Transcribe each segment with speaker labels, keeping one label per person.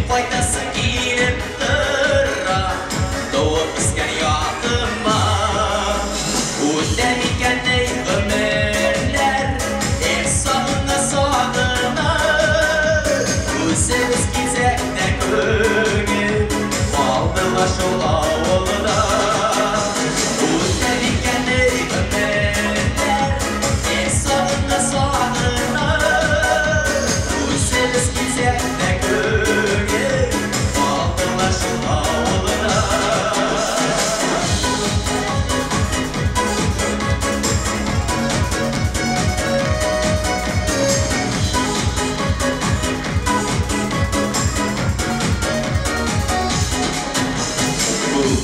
Speaker 1: Кайтасы килеп тора, туып үскән ягыма. Үтә микән эй гомерләр, эх, сагына сагына. Үзебез китсәк тә күңел калдыла шул авылда. Үтә микән эй гомерләр, эх, сагына сагына. Үзебез китсәк тә күңел калдыла шул авылда.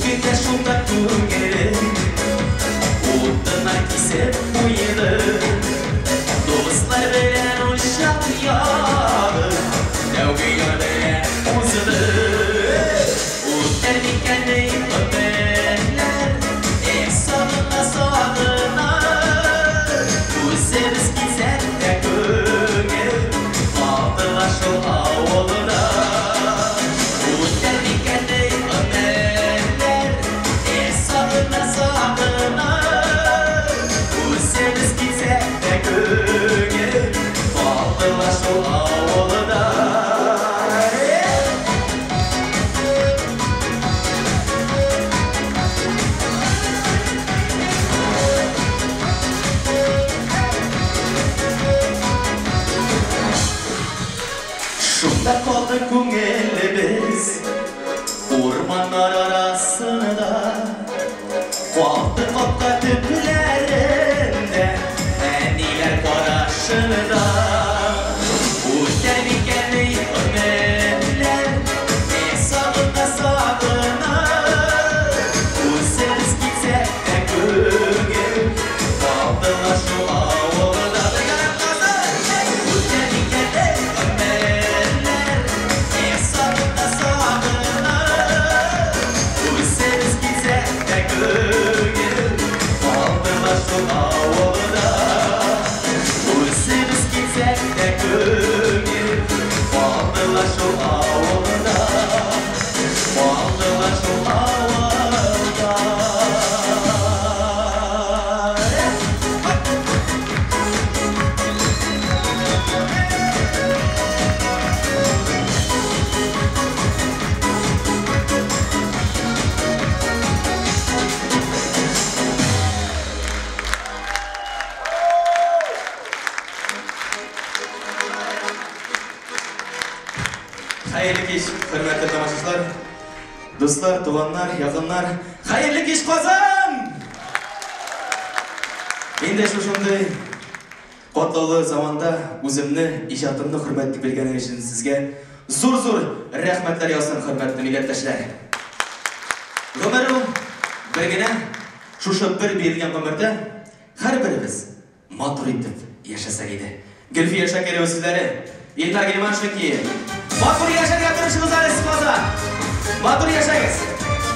Speaker 1: Күккә шунда күңелем утына кисеп куйды. Дуслар белән учак ягы, тәүге яр белән узды. Үтәр микән эй гомерләр, эх, сагына сагына. Үзебез китсәк тә күңел калдыла шул авылда. Үтәр микән эй гомерләр, эх, сагына сагына. Үзебез китсәк тә күңел калдыла шул авылда. Шунда калды күңелебез урманнар арасында, калды капка төпләрендә, әниләр карашында. Үтә микән эй гомерләр, эх, сагына сагына. Үзебез китсәк тә күңел калдыла шул авылда. Үтә микән эй гомерләр, эх, сагына сагына. Үзебез китсәк тә күңел калдыла шул авылда. Үзебез китсәк тә күңел калдыла шул авылда. Калдыла шул авылда. Хәерле кич, хөрмәтле тамашачылар, дуслар, туганнар, якыннар. Хәерле кич, Казан! Инде шушындый катлаулы заманда үземне, иҗатымны хөрмәт итеп белгәнегез өчен сезгә зур-зур рәхмәтләр яусын, хөрмәтле милләттәшләр. Гомер ул бер генә, шушы бер бирелгән гомердә һәрберебез матур итеп яшәсәк иде. Гөлфия Шакирова сүзләре, Илнар Гыйльманшин көе. Матур яшәргә тырышыгыз әле сез, Казан! Матур яшәгез!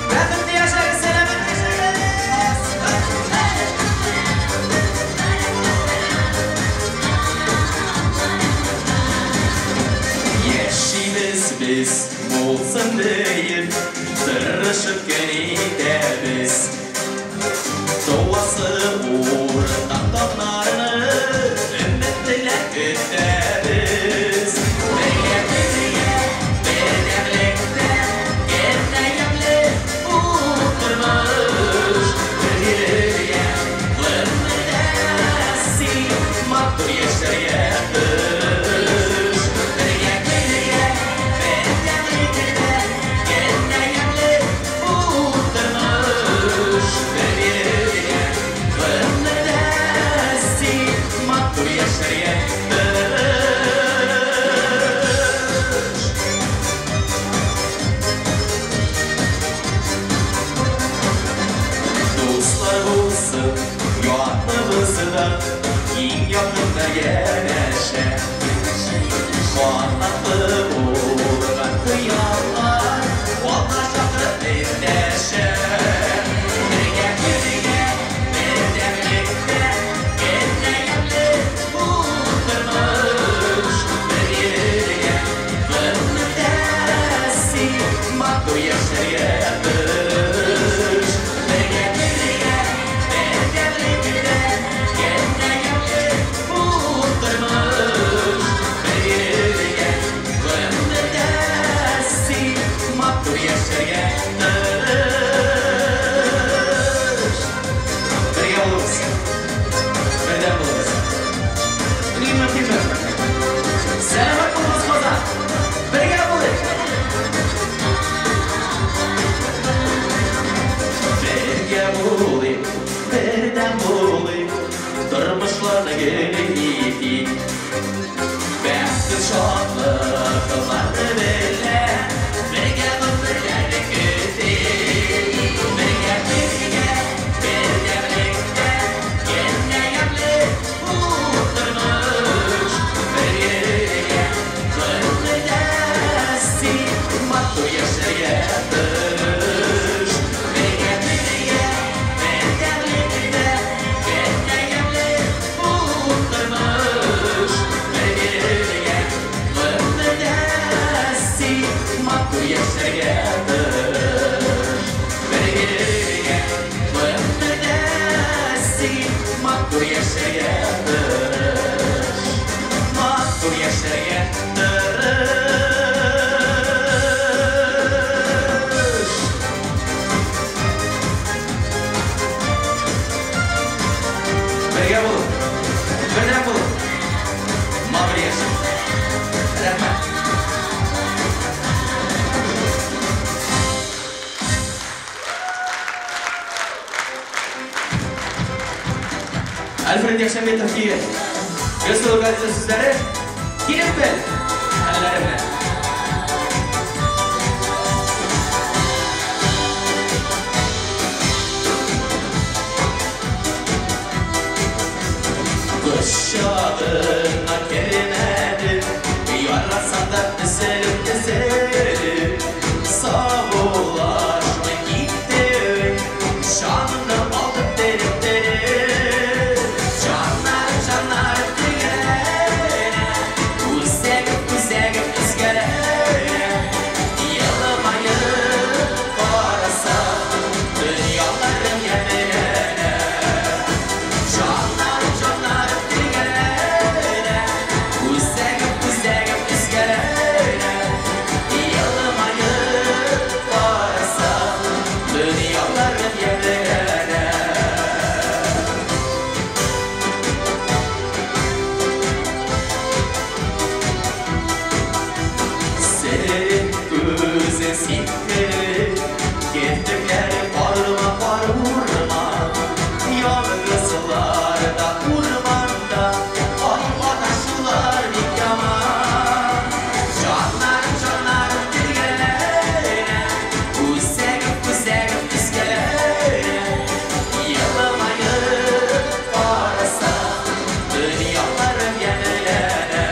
Speaker 1: Бәхетле яшәгез, сәламәт яшәгез! Яшибез без булсын диеп, тырышып көн итәбез. Туасы урыннан таңнарны өмет белән көтәбез. Бергә бергә, бердәмлектә генә ямьле бу тормыш. Бергә гомердә син матур яшәргә тырыш. Бергә бергә, бердәмлектә генә ямьле бу тормыш. Бергә гомердә син матур яшәргә тырыш. Дуслар булсын яныбызда, иң якыннар янәшә. Канатлы булган хыяллар алга чакырып эндәшә. Бергә бергә, бердәмлектә генә ямьле бу тормыш. Бергә гомердә матур яшәргә тырыш. Бергә, бергә, бердәмлектә генә ямьле бу тормыш. Бергә, гомердә син матур яшәргә тырыш. Бергә булыгыз, бердәм булыгыз. Иң мөһиме, сәламәт булыгыз, Казан! Бергә булыйк! Бергә булыйк, бердәм булыйк, тормышларны гөл итик. Бәхет, шатлыкларны белә, бергә гомерләрне көтик. Бергә, бергә, бердәмлектә генә ямьле бу тормыш. Бергә, гомердә син матур яшәргә тырыш. Бергә, бергә, бердәмлектә генә ямьле бу тормыш. Бергә, гомердә син матур яшәргә тырыш. Бергә, гомердә син матур яшәргә тырыш. Матур яшәргә тырыш. Бергә булып, бердәм булып, матур яшә. Рәхмәт. Альфред Якшәмбетов көе. Гөлсылу Газизова сүзләре. Килеп бел хәлләремне. Кочагыңа кермәдем, ярасам да өзелеп, өзелеп, саубуллашмый киттең, җанымны алдып телеп, телеп. Җаннарым, җаннарым телгәләнә, үзәгем, үзәгем өзгәләнә. Елмаеп карасам, дөньяларым ямьләнә. Җаннарым, җаннарым телгәләнә, үзәгем, үзәгем өзгәләнә. Елмаеп карасам, дөньяларым ямьләнә. Сен күзең сипкеле, киртекләре карма, кар урман. Ялгызларда урманда, ай адашулар бик яман. Җаннарым, җаннарым телгәләнә, үзәгем, үзәгем өзгәләнә. Елмаеп карасам, дөньяларым ямьләнә.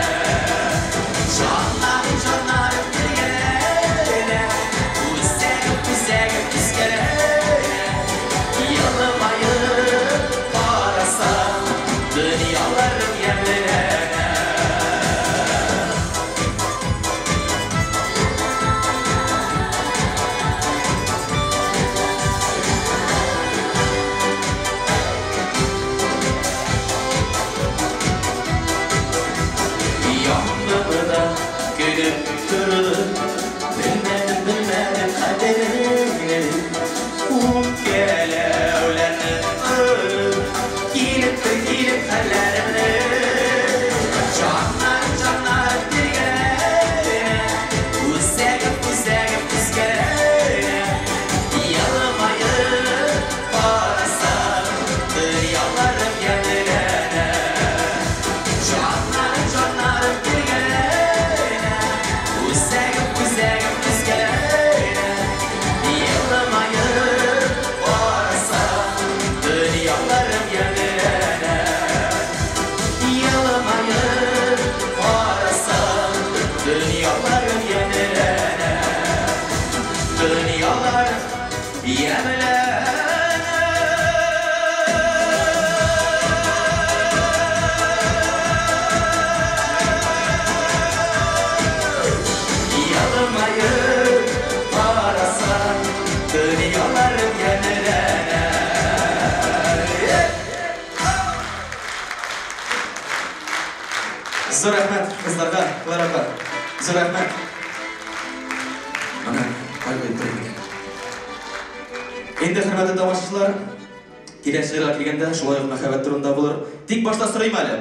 Speaker 1: Җаннарым, җаннарым телгәләнә, үзәгем, үзәгем өзгәләнә. Елмаеп карасам, дөньяларым ямьләнә. Yanımda gülüp durdu, bilmedim, bilmedim kaderini. Үпкәләүләрне ölüp, килеп тор, килеп хәлләремне. Җаннарым, җаннарым телгәләнә, үзәгем, үзәгем өзгәләнә. Елмаеп карасам, дөньяларым ямьләнә. Җаннарым, җаннарым телгәләнә, үзәгем, үзәгем өзгәләнә. Елмаеп карасам, дөньяларым ямьләнә. Елмаеп карасам, дөньяларым ямьләнә. Дөньялар ямьләнә. Елмаеп Клара апа. Зур рәхмәт. Ана, кай куеп торыйм икән. Инде, хөрмәтле тамашачылар, киләсе җырга килгәндә, шулай ук мәхәббәт турында булыр. Тик башта сорыйм әле.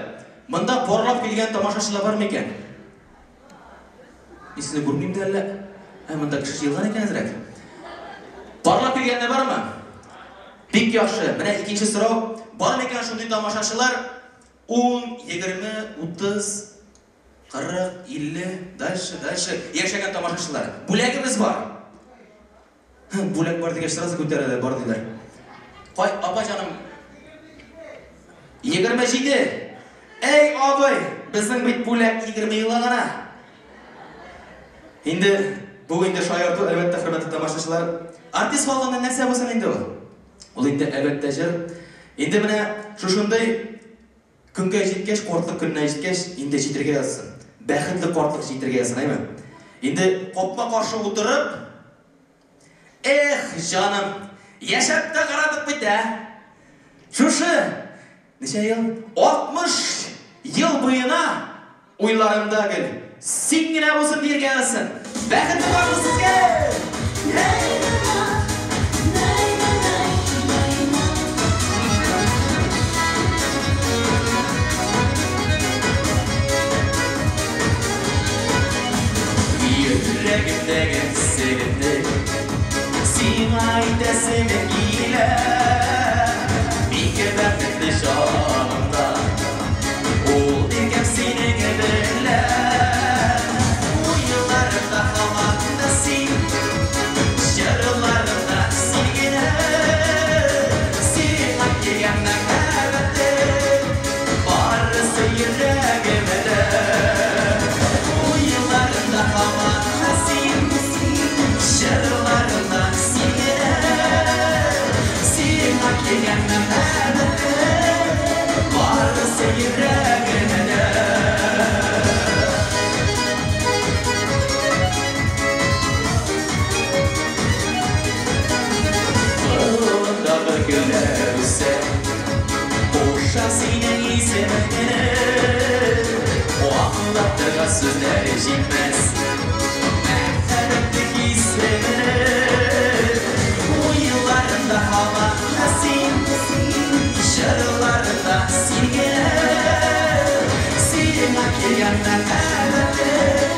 Speaker 1: Монда парлап килгән тамашачылар бар микән? Мин сезне күрмим дә әллә? Ә, монда кеше җыелган икән әзрәк. Парлап килгәннәр бармы? Бик яхшы. Менә икенче сорау. Бар микән шундый тамашачылар? 10, 20, 30, 40, 50, дальше, дальше яшәгән тамашачылар. Бүләгебез бар. Бүләк бар дигәч, сразу күтәрәләр, бар диләр. Кай, апа җаным? 27. Әй, абый, безнең бит бүләк 20 елга гына. Инде бу инде шаярту, әлбәттә, хөрмәтле тамашачылар. Артист халкында нәрсә булсын инде ул? Ул инде әлбәттә җыр. Инде менә шушындый көнгә җиткәч, картлык көненә җиткәч, инде җитергә язсын. Бәхетле картлык җитергә язсын, әйме? Инде капма-каршы утырып, эх, җаным, яшәп тә карадык бит, ә? Шушы ничә ел? 60 ел буена уйларымда гел син генә булсын дияргә язсын. Бәхетле картлык сезгә! Йөрәгемдәге серемне сиңа әйтәсем килә. Бик бәхетле чагымда ул иркәм синең белән. Уйларымда һаман да син, җырларымда син генә. Сиңа килгән мәхәббәтем барысы йөрәгемдә. Уйларымда һаман да син, җырларымда син генә. Сиңа килгән мәхәббәтем барысы йөрәгемдә. Кулымдагы гөлләр үсә, куша синең исемеңне. Аңлатырга сүзләр җитмәс мәхәббәтлек исемне. Уйларымда һаман да син, җырларымда син генә. Сиңа килгән мәхәббәтем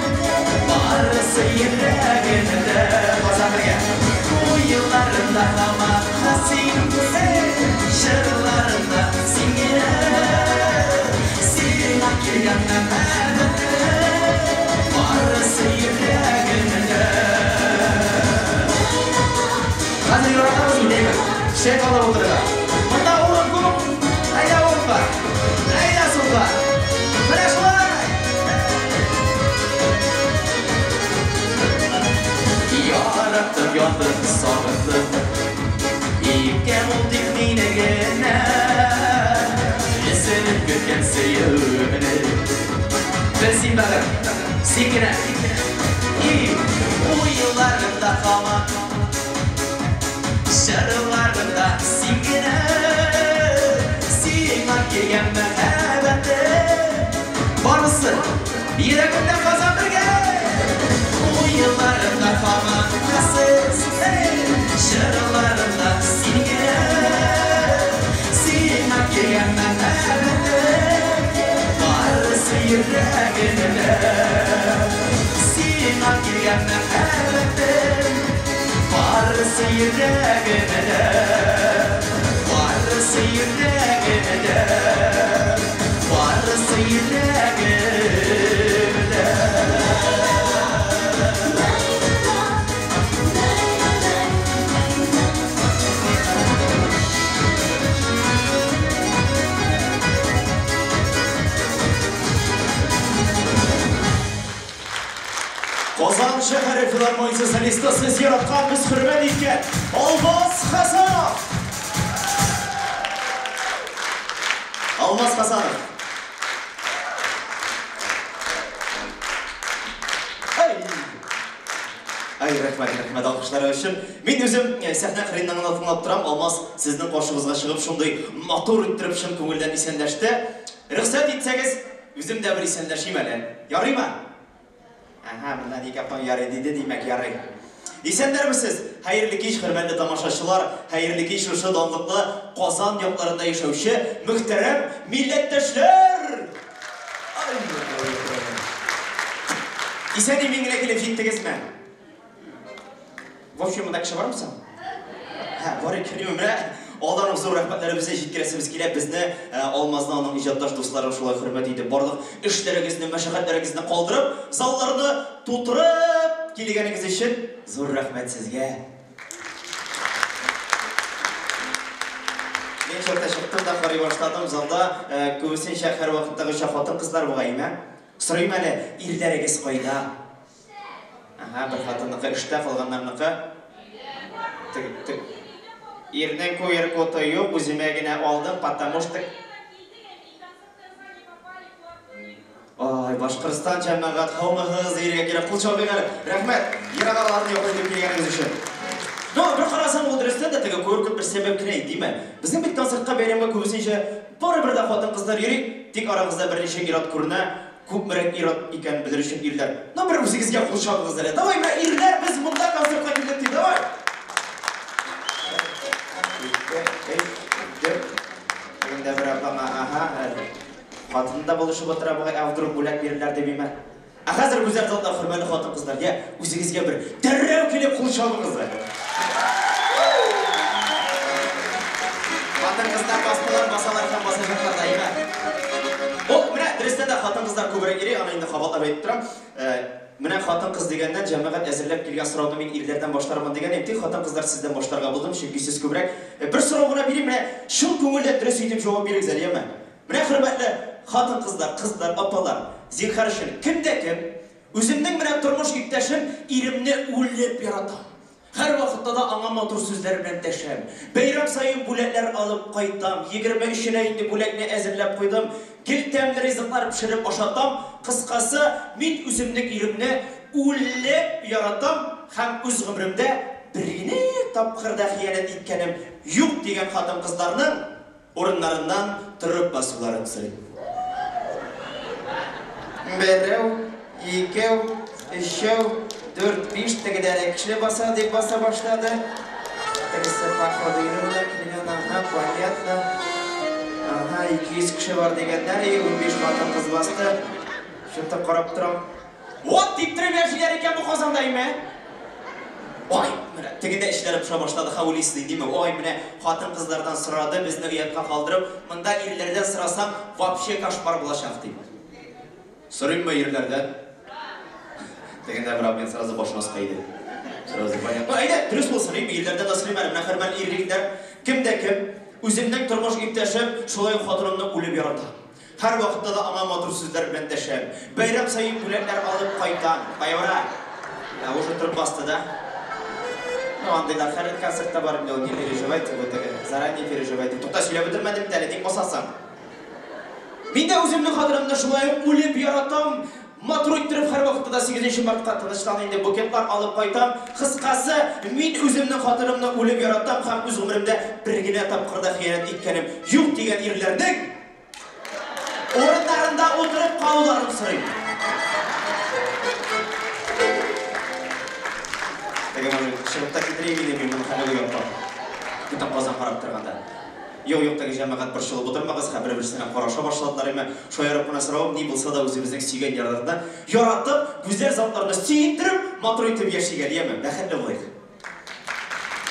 Speaker 1: барысы йөрәгемдә. Казан бергә. Уйларымда һаман да син, җырларымда син генә. Сиңа килгән мәхәббәтем барысы йөрәгемдә. Хәзер яратабыз инде, әйме? Чәй калдырып утырырга. Монда урын күп. Әйдә уңга. Әйдә сулга. Менә шулай. Яраттым, яндым, сагындым. Икән ул тик мине генә. Өзелеп көткән сөюемне. Бер син бәгырь, син генә. И уйларымда һаман, җырларымда син генә. Сиңа килгән мәхәббәтем барысы йөрәгемдә. Казан бергә. Уйларымда һаман сез, җырларымда син генә. Сиңа килгән мәхәббәтем барысы йөрәгемдә. Сиңа килгән мәхәббәтем барысы йөрәгемдә. Барысы йөрәгемдә. Барысы йөрәгемдә.
Speaker 2: Казан шәһәре филармониясе солисты, сез яраткан, без хөрмәт иткән Алмаз Хасанов. Алмаз Хасанов. Ай! Ай, рәхмәт, рәхмәт алкышлары өчен. Мин үзем сәхнә кырыеннан гына тыңлап торам. Алмаз сезнең каршыгызга чыгып, шундый матур иттереп чын күңелдән исәнләште. Рөхсәт итсәгез, үзем дә бер исәнләшим әле. Ярыймы? Әһә, моннан ике апаң ярый диде, димәк, ярый. Исәннәрмесез! Хәерле кич, хөрмәтле тамашачылар! Хәерле кич, шушы данлыклы Казан якларында яшәүче мөхтәрәм милләттәшләр! Ай, Исән-имин генә килеп җиттегезме? В общем, монда кеше бармы соң? Һә, бар икән. Менә алдан ук зур рәхмәтләребезне җиткерәсебез килә. Безне э, Алмазны, аның иҗатташ дусларын шулай хөрмәт итеп, барлык эшләрегезне, мәшәкатьләрегезне калдырып, залларны тутырып килгәнегез өчен зур рәхмәт сезгә. Мин чакта чыктым да карый башладым залда, э, күбесенчә һәрвакыттагыча хатын-кызлар бугай, име? Сорыйм әле, ирләрегез кайда? Ага, бер хатынныкы эштә, калганнарныкы Тек, тек. Ирнең QR-коды юк, үземә генә алдым, потому что Ай, Башкортстан җәмәгать, һаумыһыз, дияргә кирәк. Кул чабыйк әле. Рәхмәт, ерак араларны якын итеп килгәнегез өчен. Ну, бер карасаң, ул дөрестән дә теге QR-код бер сәбәп кенә иде, димә. Безнең бит концертка, бәйрәмгә күбесенчә барыбер дә хатын-кызлар йөри, тик арагызда берничә ир-ат күренә. Күпмерәк ир-ат икәнен белер өчен ирләр, ну бер үзегезгә кул чабыгыз әле. Давай, менә ирләр, без монда концертка килдек ди, давай. Ике, өч, дүрт. Тегендә бер апаңа, ага, хатыны да булышып утыра бугай, ә вдруг бүләк бирерләр дип име. Ә хәзер гүзәл затлар, хөрмәтле хатын-кызлар, я, үзегезгә бер дәррәү килеп кул чабыгыз әле. Хатын-кызлар бастылар, басалар һәм басачаклар да, име. Ул, менә дөрестән дә хатын-кызлар күбрәк йөри, аны инде кабатлап әйтеп торам. Э, менә хатын-кыз дигәннән җәмәгать әзерләп килгән сорауны мин ирләрдән башлармын дигән идем, тик хатын-кызлар сездән башларга булдым, чөнки сез күбрәк. Э, бер сорау гына бирим, менә чын күңелдән дөрес итеп җавап бирегез әле, яме. Менә хөрмәтле хатын-кызлар, кызлар, апалар, зинһар өчен, кем дә кем, үземнең менә тормыш иптәшем, иремне үлеп яратам. Һәрвакытта да аңа матур сүзләр белән дәшәм. Бәйрәм саен бүләкләр алып кайтам. 23-енә инде бүләкне әзерләп куйдым. Гел тәмле ризыклар пешереп ашатам. Кыскасы, мин үземнең иремне үлеп яратам һәм үз гомеремдә бер генә тапкыр да хыянәт иткәнем юк, дигән хатын-кызларның Урыннарыннан торып басуларын сорыйм. Берәү, икәү, өчәү, дүрт, биш, тегедә дә кеше баса дип баса башлады. Тегесе походу ире белән килгән, ага, понятно. Ага, 200 кеше бар дигәннәр, и 15 хатын-кыз басты. Что-то карап торам. Вот типтереп яшиләр икән бу Казанда, име? Ой, менә тегендә эчләре поша башлады, хәвелисный, диме? Ой, менә хатын-кызлардан сорады, безне оятка калдырып, монда ирләрдән сорасаң, вообще кошмар булачак, дип. Сорыйммы ирләрдән? Тегендә бер абыең сразу башын аска иде. Сразу понятно. Ну, әйдә, дөрес булсын, име? Ирләрдән дә сорыйм әле, менә хөрмәтле ир-егетләр, кем дә кем, үземнең тормыш иптәшем, шулай ук хатынымны үлеп ярата. Һәрвакытта да аңа матур сүзләр белән дәшәм. Бәйрәм саен бүләкләр алып кайтам. Кайбера. Ә уже торып басты да. Ну, андыйлар хәр концертта бар инде ул, не переживайте, вы теге, заранее переживайте. Тукта, сөйләп бетермәдем бит әле, ник басасың? Мин дә үземнең хатынымны шулай ук үлеп яратам. Матур иттереп һәрвакытта да 8 мартка тынычлан инде букетлар алып кайтам. Кыскасы, мин үземнең хатынымны үлеп яратам һәм үз гомеремдә бер генә тапкыр да хыянәт иткәнем юк дигән ирләрнең Урыннарында утырып калуларын сорыйм. Теге мужик, чыгып та китерим инде мин моны хәле оятка. Бөтен Казан карап торганда. Юк, юк, теге җәмәгать борчылып утырмагыз, хә бер-берсенә караша башладылар име. Шаярып кына соравым, ни булса да үзебезнең сөйгән ярларны яратып, гүзәл затларны сөендереп, матур итеп яшик әле, яме, бәхетле булыйк.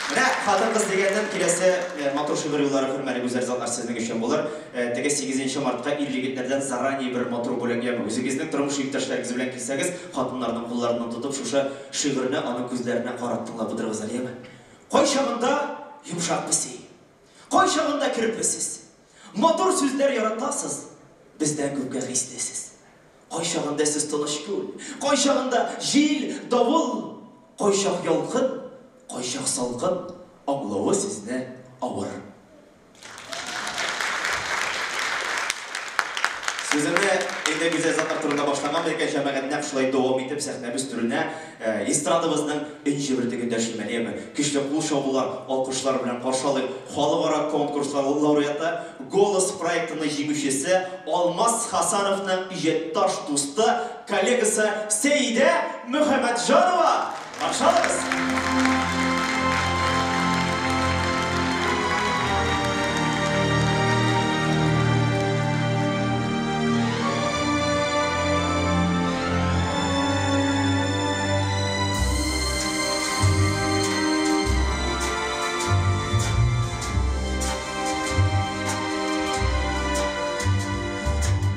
Speaker 2: Менә хатын-кыз дигәннән киләсе э, матур шигырь юллары хөрмәле гүзәл затлар сезнең өчен булыр. Э, теге 8 мартка ир-егетләрдән заранее бер матур бүләк яме. Үзегезнең тормыш иптәшләрегез белән килсәгез, хатыннарның кулларыннан тотып шушы шигырьне аның күзләренә карап тыңлап утырыгыз әле, яме. Кайчагында йомшак песи, кайчагында керпе сез. Матур сүзләр яратасыз, бездән күпкә хисле сез. Кайчагында сез тыныч күл, кайчагында җил, давыл, кайчак ялкын, кайчак салкын, аңлавы сезне авыр.
Speaker 1: Сүземне инде гүзәл затлар турында башлаган икән, җәмәгать, нәкъ шулай дәвам итеп сәхнәбез түренә эстрадабызның энҗе бөртеге дәшелмәлеме, көчле кул чабулар, алкышлар белән каршы алыйк. Халыкара конкурслар лауреаты, Голос проектының җиңүчесе Алмаз Хасановның иҗатташ дусты, коллегасы Сәидә Мөхәммәтҗанова! Каршы алыгыз!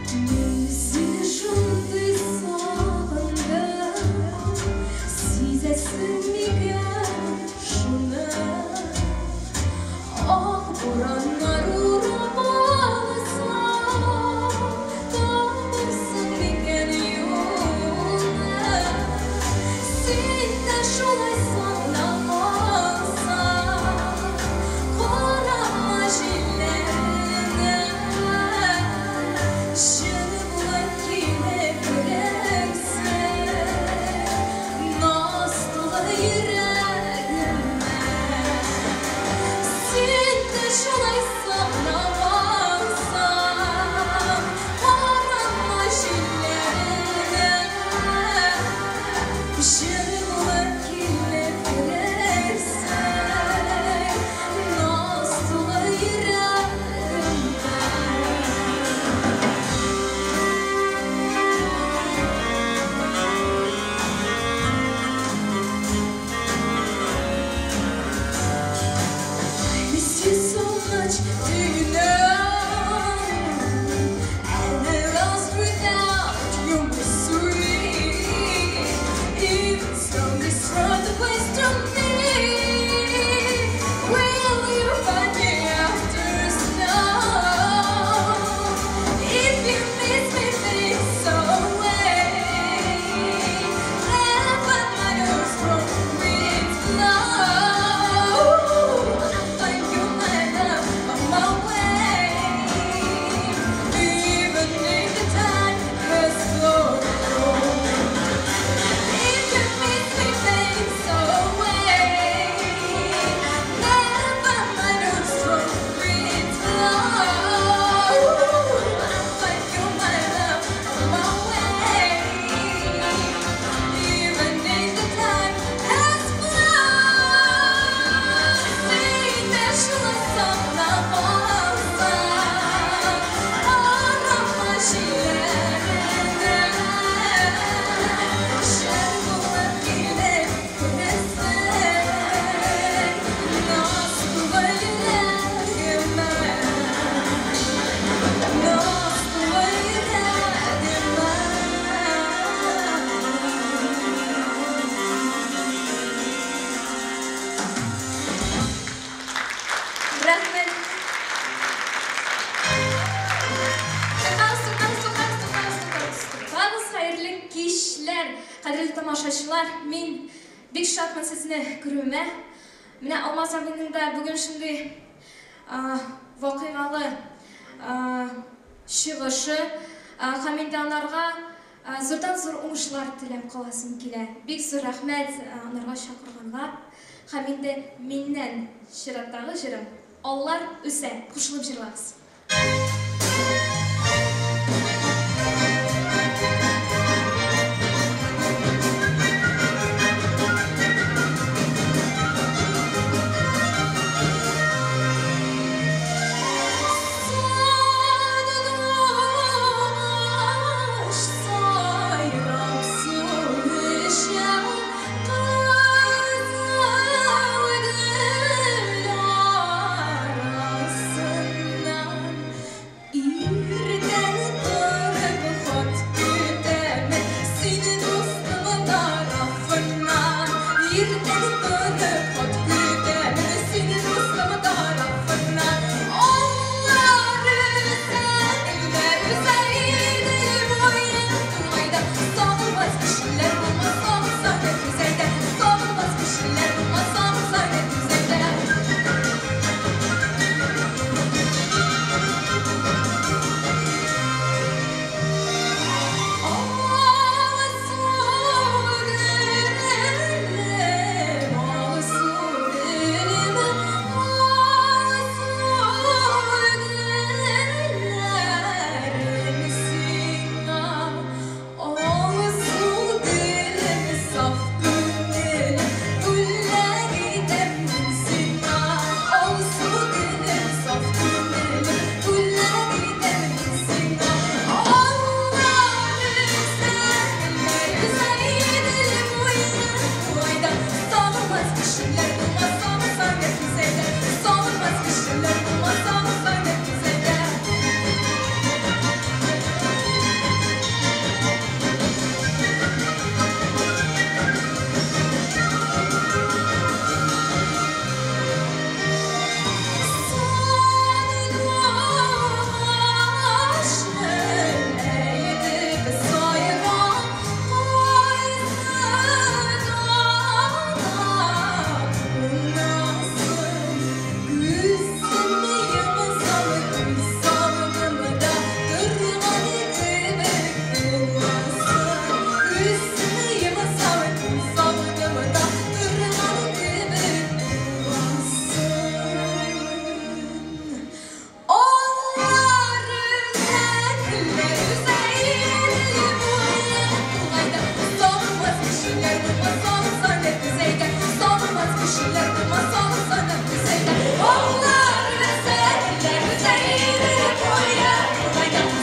Speaker 3: Мин сине шундый сагындым, сизәсең микән шуны? Ак бураннар урап алса, табырсың микән юлны? Син дә шулай сагына калсаң, карама җилләренә. Җыр булып килеп керерсең, наз тулы йөрәгемә. Син дә шулай сагына калсаң, карама җилләренә. Җыр булып килеп керерсең, наз тулы йөрәгемә. I miss you so much, do you know? And I lost without your misery. Even strongest from the waste to me. Will you find me after snow? If you miss me, please away. Never my nose from winds blow. I find you, my love, on my way. Even if the tide has flown. If you miss me, please away. Never my nose from winds blow. I find you, my love, on my way. Even if the tide has flown. Син дә шулай сагына калсаң, карама җилләренә. Җыр булып килеп керерсең, наз тулы йөрәгемә. Наз тулы йөрәгемә. Рәхмәт. Туктагыз, туктагыз, туктагыз, туктагыз, туктагыз, туктагыз, хәерле кичләр, кадерле тамашачылар. Мин бик шатмын сезне күрүемә. Менә Алмаз абыйның да бүген шундый вакыйгалы чыгышы һәм инде анарга зурдан зур уңышлар теләп каласым килә. Бик зур рәхмәт анарга чакырганга. Һәм инде миннән чираттагы җырым Аллар үсә. Кушылып җырлагыз. Сандугач сайрап су эчә, кызыл гөл арасыннан.
Speaker 4: Кешеләр булмас алсаны күзәйдә. Аулар үзәнләр үзәйде куя куя.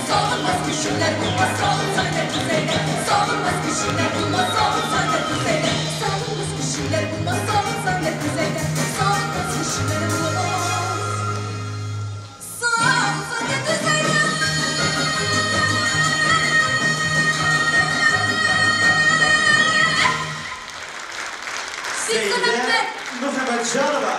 Speaker 4: Сагынмас кешеләр булмас алсаны күзәйдә. Сагынмас кешеләр булмас алсаны күзәйдә. Сагынмас кешеләр булмас алсаны күзәйдә. Сагынмас кешеләр булмас. Сагынмас күзәйдә.
Speaker 5: Сәйдә Мөхәммәтҗанова.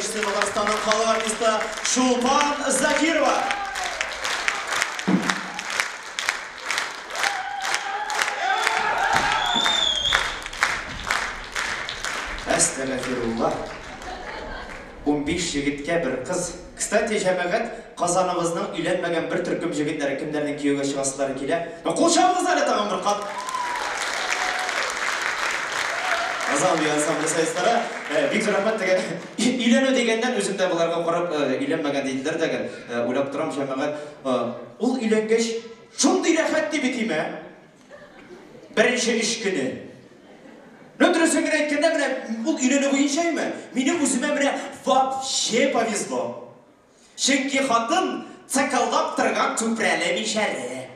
Speaker 1: җитәкчесе, Татарстанның халык артисты Чулпан Закирова. Әстәгъфирулла. 15 егеткә бер кыз. Кстати, җәмәгать, Казаныбызның өйләнмәгән бер төркем җегетләре, кемнәрнең кияүгә чыгасылары килә? Ну, кул чабыгыз әле тагын бер кат. Казан бию ансамбле солистлары, бик зур рәхмәт теге өйләнү дигәннән үзем дә боларга карап өйләнмәгән диделәр дә гел. Уйлап торам, җәмәгать, ул өйләнгәч шундый рәхәт дип әйтим, ә? Беренче өч көне. Ну, дөресен генә әйткәндә, менә ул өйләнү буенча име, минем үземә менә вообще повезло. Чөнки хатын цыкылдап торган түпрәле мишәре.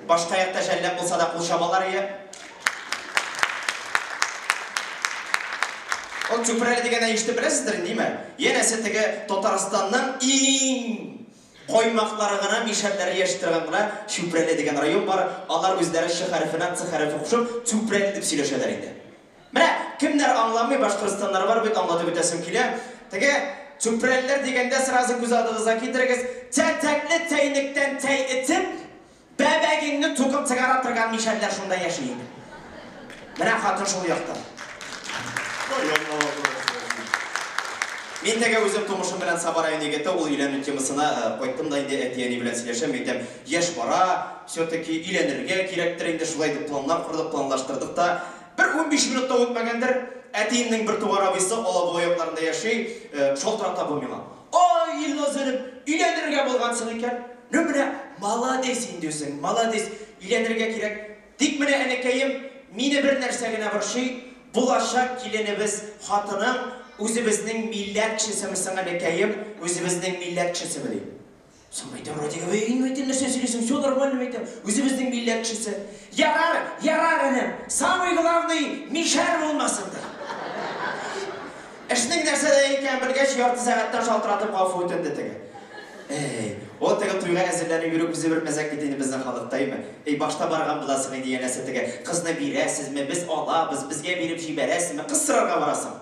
Speaker 1: Башка якта жәлләп булса да кул чабалар ие. Ул түпрәле дигәнне ишетеп беләсездер инде, име? Янәсе теге Татарстанның иң каймаклары гына, мишәрләре яши торган гына Чүпрәле дигән район бар. Алар үзләре Ч хәрефенә Ц хәрефе кушып, Түпрәле дип сөйләшәләр инде. Менә кемнәр аңламый, башкортстаннар бар бит, аңлатып үтәсем килә. Теге Чүпрәлеләр дигәндә сразу күз алдыгызга китерегез, тәтәкле тәйнектән тәй этеп, бәбәгеңне тукып чыгара торган мишәрләр шунда яши инде. Менә хатын шул яктан. Мин теге үзем тумышым белән Саба районы егете, ул өйләнү темасына кайттым да инде әти-әни белән сөйләшәм, әйтәм, яшь бара, все-таки өйләнергә кирәктер инде, шулай дип планнар кордык, планлаштырдык та. Бер 15 минут та үтмәгәндер, әтиемнең бер туган абыйсы Алабуга якларында яши, шалтырата бу миңа. Ай, Илназ энем, өйләнергә булгансың икән. Ну менә, молодец инде үзең, молодец, өйләнергә кирәк. Тик менә, энекәем, мине бер нәрсә генә борчый, булачак киленебез, хатының үзебезнең милләт кешесеме соң, энекәем, үзебезнең милләт кешесеме, ди. Соң әйтәм, Радик абый, инде әйтәм, нәрсә сөйлисең, все нормально, әйтәм, үзебезнең милләт кешесе. Ярар, ярар, энем, самый главный, мишәр булмасын, ди. Эшнең нәрсәдә икәнен белгәч, ярты сәгатьтән шалтыратып гафу үтенде теге. Эй, ул теге туйга әзерләнеп йөрү үзе бер мәзәк бит инде безнең халыкта, әйме? Эй, башта барган буласың инде, янәсе теге, кызны бирәсезме, без алабыз, безгә биреп җибәрәсезме, кыз сорарга барасың.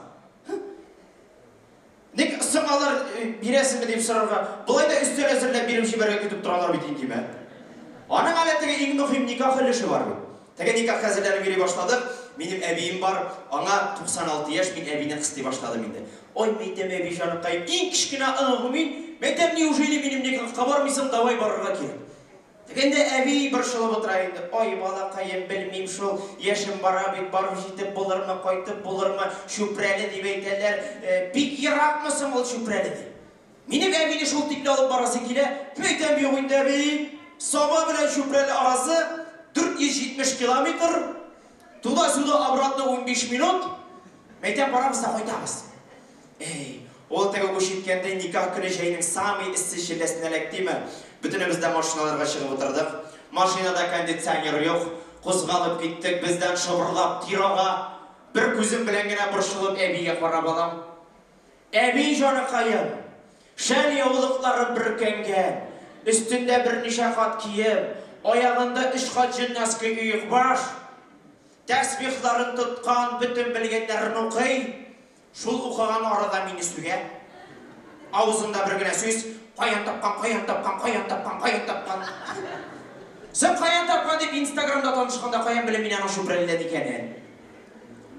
Speaker 1: Ник соң алар бирәсезме дип сорарга, болай да өстәл әзерләп биреп җибәрергә көтеп торалар бит инде, димә. Аның әле теге иң мөһим никах өлеше бар бит. Теге никахка әзерләнеп йөри башладык. Минем әбием бар, аңа 96 яшь, мин әбине кыстый башладым инде. Ой, мәйтәм, әби җаныкаем, иң кечкенә оныгым мин, мәйтәм, неужели минем никахка бармыйсың, давай барырга кирәк. Тегендә әби борчылып утыра инде. Ой, балакаем, белмим шул, яшем бара бит, барып җитеп булырмы, кайтып булырмы, Чүпрәле дип әйтәләр, бик еракмы соң ул Чүпрәле дип. Минем әбине шул тикле алып барасы килә, мәйтәм, юк инде, әби. Саба белән Чүпрәле арасы 470 километр, туда-сюда обратно 15 минут, мәйтәм, барабыз да кайтабыз. Эй, ул теге үч иткәндәй никах көне җәйнең самый эссе челләсенә эләктеме? Бөтенебез дә машиналарга чыгып утырдык. Машинада кондиционер юк. Кузгалып киттек, бездән шыбырлап тир ага. Бер күзем белән генә борчылып әбигә карап алам. Әби җаныкаем, шәл яулыклары бөркәнгән, өстендә берничә кат кием, аягында өч кат җимнастка оекбаш, тәсбихларын тоткан, бөтен белгәннәрен укый. Шул укыган арада мине сүгә. Авызында бер генә сүз, каян тапкан, каян тапкан, каян тапкан, каян тапкан. Син каян тапкан дип Инстаграмда танышканда каян белим мин аның Чүпрәледән икәнен.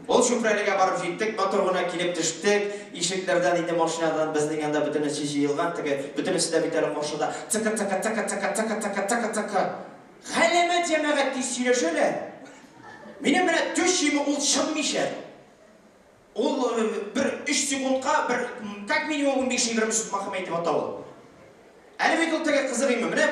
Speaker 1: Ул Чүпрәлегә барып җиттек, матур гына килеп төштек. Ишекләрдән инде машинадан безнең янда бөтенесе җыелган, теге бөтенесе дә бит әле каршыда. Цыка цыка цыка цыка цыка цыка цыка цыка. Галәмәт җәмәгать тиз сөйләшәләр. Минем менә теща ул чын мишәр. Ул бер өч секундка бер как минимум 15-20 сүз махым әйтеп ата ул. Әле бит ул теге кызык име, менә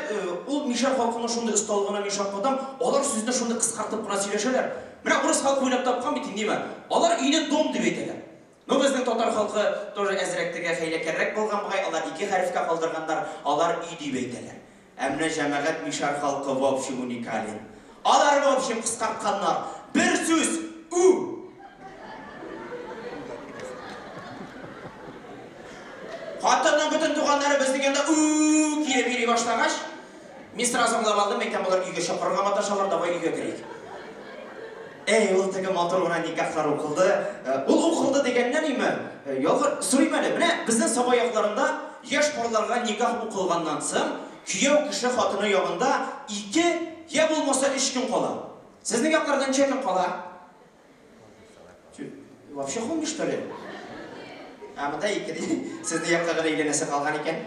Speaker 1: ул мишәр халкының шундый осталыгына мин шаккатам, алар сүзне шундый кыскартып кына сөйләшәләр. Менә урыс халкы уйлап тапкан бит инде, алар өйне дом дип әйтәләр. Ну, безнең татар халкы тоже әзрәк теге хәйләкәррәк булган бугай, алар ике хәрефкә калдырганнар, алар өй дип әйтәләр. Ә менә җәмәгать мишәр халкы вообще уникален. Алар вообще кыскартканнар. Бер сүз, ү. Хатынның бөтен туганнары безнең янда ү килеп йөри башлагач, мин сразу аңлап алдым, әйтәм, болар өйгә чакырырга маташалар, давай өйгә керик.
Speaker 2: Әй, ул теге матур гына никахлар укылды. Ул укылды дигәннән име? Ялгыр, сорыйм әле, менә безнең Саба якларында яшь парларга никах укылганнан соң, кияү кеше хатыны ягында 2, я булмаса 3 көн кала. Сезнең якларда ничә көн кала? Вообще калмый, что ли? Ә монда 2 ди. Сезнең якка гына өйләнәсе калган икән.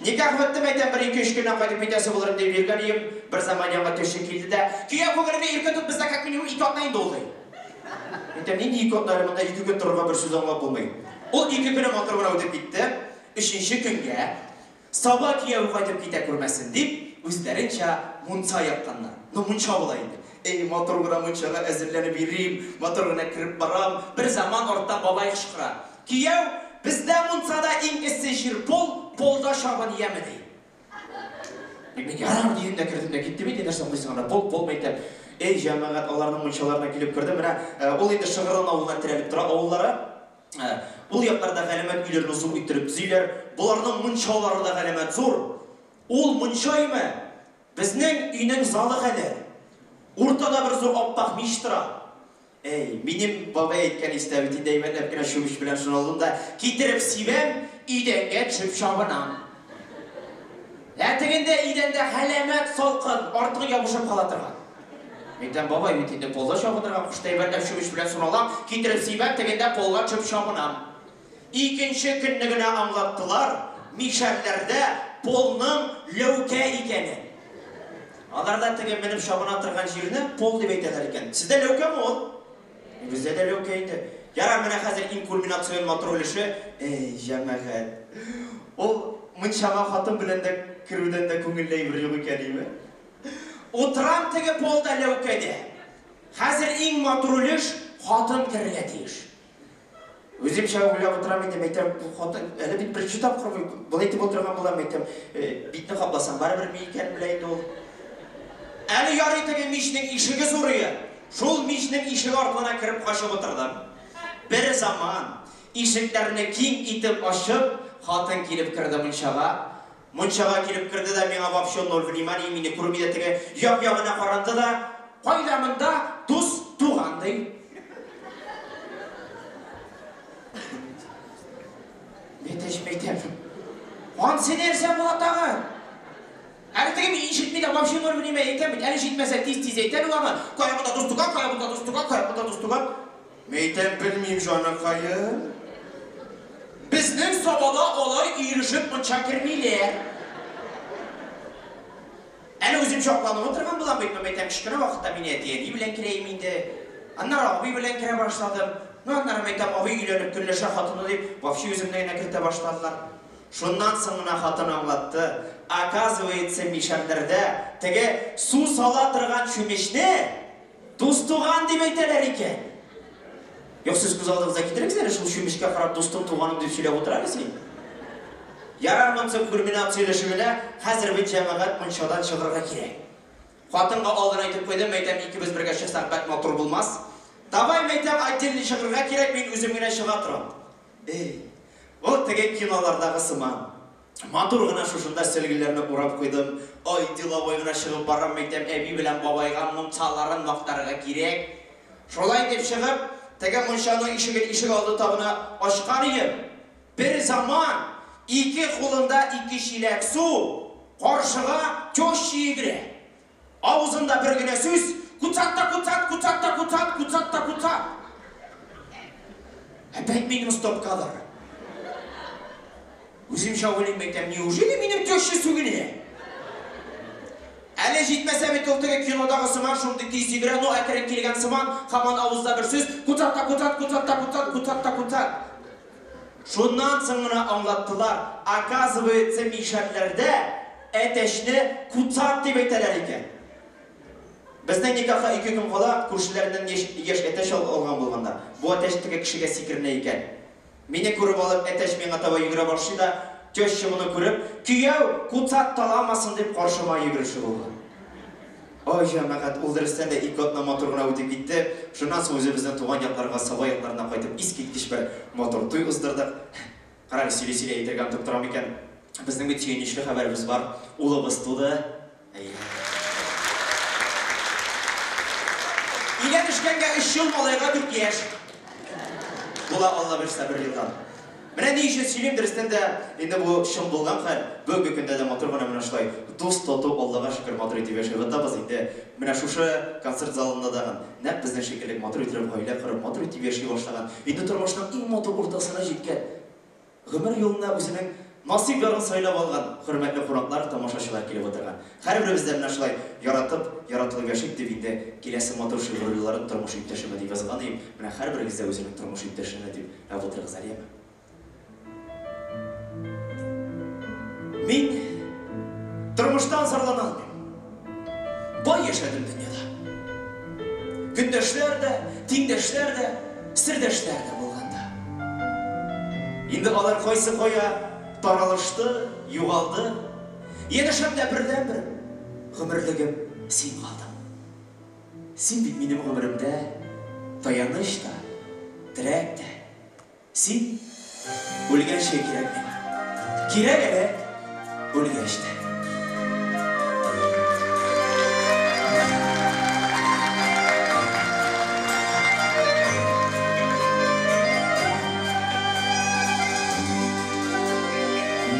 Speaker 2: Никах бетте, мәйтәм, бер ике-өч көннән кайтып китәсе булыр дип йөргән идем. Бер заман яңа төше килде дә, кияү күңелеңне иркен тот, бездә как минимум 2 атна инде ул, ди. Әйтәм, нинди 2 атна әле, монда 2 көн торырга бер сүз аңлап булмый. Ул 2 көне матур гына үтеп китте. Өченче көнгә Саба кияүе кайтып китә күрмәсен дип, үзләренчә мунча якканнар. Ну, мунча була инде. Эй, матур гына мунчага әзерләнеп йөрим, матур гына кереп барам. Бер заман арттан бабай кычкыра. Кияү, бездә мунчада иң эссе җир пол, полда чабын яме, ди. Мин ярар дидем дә кердем дә киттем инде, нәрсә аңлыйсың анда, пол, пол мәйтәм. Эй, җәмәгать, аларның мунчаларына килеп кердем. Менә ул инде Шыгырдан авылына терәлеп тора, авыллары. Ул якларда галәмәт өйләрне зур иттереп төзиләр. Боларның мунчалары да галәмәт зур. Ул мунча име? Безнең өйнең залы кадәр. Уртада бер зур аппак мич тора. Әй, минем бабай әйткән истә бит инде, әйбәтләп кенә чүмеч белән шуны алдым да, китереп сибәм, идәнгә төшеп чабынам. Ә тегендә идәндә галәмәт салкын, артык ябышып кала торган. Әйтәм, бабай бит инде полда чабынырга кушты, әйбәтләп чүмеч белән суны алам, китереп сибәм, тегендә полга төшеп чабынам. Икенче көнне генә аңлаттылар, мишәрләрдә полның ләүкә икәнен. Аларда теге менеп чабына торган җирне пол дип әйтәләр икән. Сездә ләүкәме ул? Бездә дә ләүкә инде. Ярар, менә хәзер иң кульминацион матур өлеше. Эй, җәмәгать. Ул мунчага хатын белән дә керүдән дә күңелле әйбер юк икән, име? Утырам теге полда ләүкәдә. Хәзер иң матур өлеш хатын керергә тиеш. Үземчә уйлап утырам инде, мәйтәм, бу хатын әле бит беренче тапкыр болай итеп утырган булам, мәйтәм, битне капласам барыбер ми икәнен белә инде ул. Әле ярый теге мичнең ишеге зур иде. Шул мичнең ишеге артына кереп качып утырдым. Бер заман ишекләрне киң итеп ачып, хатын килеп керде мунчага. Мунчага килеп керде дә миңа вообще ноль внимания, мине күрми дә теге як-ягына каранды да, кайда монда дус туган ди. Бетеш мәйтәм. Ансы нәрсә була тагы? Әле теге мин ишетми дә вообще ноль внимания әйтәм бит. Әле җитмәсә тиз-тиз әйтә ул аны. Кая монда дус туган, кая монда дус туган, кая монда дус туган. Мәйтәм, белмим, җаныкаем. Безнең Сабада алай өерешеп мунча кермиләр. Әле үзем чакланып утырган булам бит, мәйтәм, кечкенә вакытта мин әти-әни белән керәем инде. Аннары абый белән керә башладым. Ну, аннары мәйтәм, абый өйләнеп көнләшә хатыны дип, вообще үземне генә кертә башладылар. Шуннан соң гына хатын аңлатты. Оказывается, мишәрләрдә теге су сала торган чүмечне дус-туган дип әйтәләр икән. Юк, сез күз алдыгызга китерегез әле, шул чүмечкә карап дустым, туганым дип сөйләп утыра әле син. Ярар, монысы кульминация өлеше генә, хәзер бит җәмәгать мунчадан чыгарга кирәк. Хатынга алдан әйтеп куйдым, мәйтәм, икебез бергә чыксак, бәк матур булмас. Давай, мәйтәм, отдельно чыгарга кирәк, мин үзем генә чыга торам. Эй, ул теге кинолардагы сыман. Матур гына шушында сөлгеләрне урап куйдым. Ай, деловой гына чыгып барам, мәйтәм, әби белән бабайга мунчаларын мактарга кирәк. Шулай дип чыгып, теге мунчаның ишеген ишек алды табына ачкан идем. Бер заман ике кулында ике чиләк су, каршыга теща йөгерә. Авызында бер генә сүз, куцат та куцат, куцат та куцат, куцат та куцат. Опять минем стоп-кадр. Үземчә уйлыйм, әйтәм, неужели минем теща сүгенә? Әле җитмәсә бит ул теге кинодагы сыман шундый тиз йөгерә, ну әкрен килгән сыман, һаман авызда бер сүз, куцат та куцат, куцат та куцат, куцат та куцат. Шуннан соң гына аңлаттылар, оказывается, мишәрләрдә әтәчне куцат дип әйтәләр икән. Безнең никахка 2 көн кала, күршеләреннән яшь әтәч алган булганнар. Бу әтәч теге кешегә сикеренә икән. Мине күреп алып, әтәч миңа таба йөгерә башлый да, теща моны күреп, кияү, куцат таламасын дип каршыма йөгереше булган. Ой, җәмәгать, ул дөрестән дә 2 атна матур гына үтеп китте. Шуннан соң үзебезнең туган якларга, Саба якларына кайтып, искиткеч бер матур туй уздырдык. Карагыз, сөйли-сөйли әйтергә онытып торам икән. Безнең бит сөенечле хәбәребез бар. Улыбыз туды.
Speaker 1: Өйләнешкәнгә өч ел, малайга дүрт яшь. Була Алла бирсә бер елдан. Менә ни өчен сөйлим, дөрестән дә, инде бу чын булган хәл. Бүгенге көндә дә матур гына менә шулай дус, тату, Аллага шөкер, матур итеп яшәп ятабыз. Инде менә шушы концерт залында да нәкъ безнең шикелле матур итеп гаилә корып, матур итеп яши башлаган, инде тормышның иң матур уртасына җиткән, гомер юлына үзенең насыйп ярын сайлап алган хөрмәтле кунаклар, тамашачылар килеп утырган. Һәрберебез дә менә шулай яратып, яратылып яшик дип инде киләсе матур шигырьләрен тормыш иптәшемә дип язган идем. Менә һәрберегез дә үзенең тормыш иптәшенә дип язып утырыгыз әле, яме. Мин тормыштан зарлана алмыйм. Бай яшәдем дөньяда. Көндәшләр дә, тиңдәшләр дә, сердәшләр дә булганда. Инде алар кайсы кая таралышты, югалды. Янәшәмдә бердәнбер гомерлегем син калдың. Син бит минем гомеремдә таяныч та, терәк тә. Син үлгәнче кирәк миңа. Кирәк әле үлгәч тә.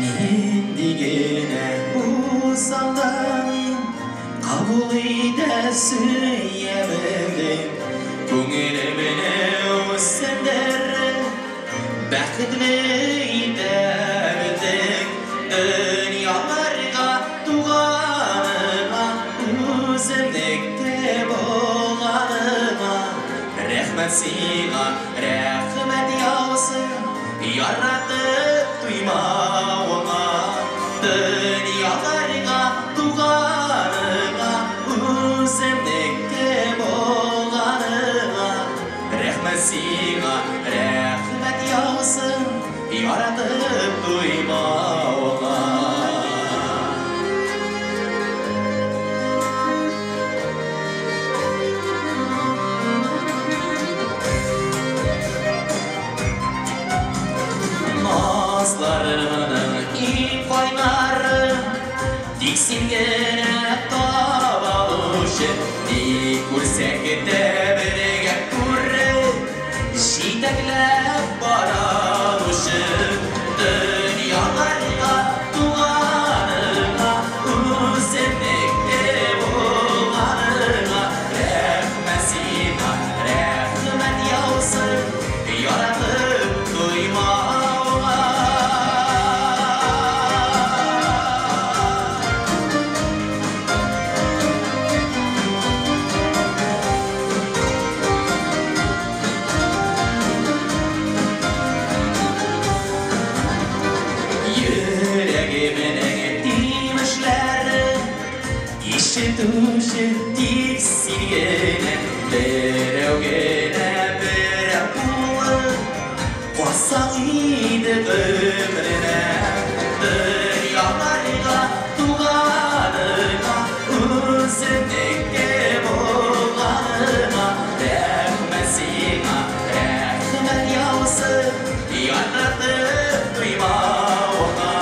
Speaker 1: Нинди генә булсам да мин кабул итә сөя белдем. Күңелемне үсендереп, бәхетле итә белдең. Дөньяларга туганыма, үземнеке булганыма. Рәхмәт сиңа, рәхмәт яусын, яратып туймавыңа. Дөньяларга туганыма, үземнеке булганыма. Рәхмәт сиңа, рәхмәт яусын, яратып туймавыңа. Назларының иң кайнары, тик син генә таба алучы. Ни күрсәк тә бергә күреп, җитәкләп бара алучы. Дөньяларга туганыма, үземнеке булганыма. Рәхмәт сиңа, рәхмәт яусын, яратып туймауга. Йөрәгемнең тимешләре ишетүче тик син генә, берәү генә берәү булып калсаң иде гомеренә. Дөньяларга туганыма, үземнеке булганыма. Рәхмәт сиңа, рәхмәт яусын, яратып туймавыңа.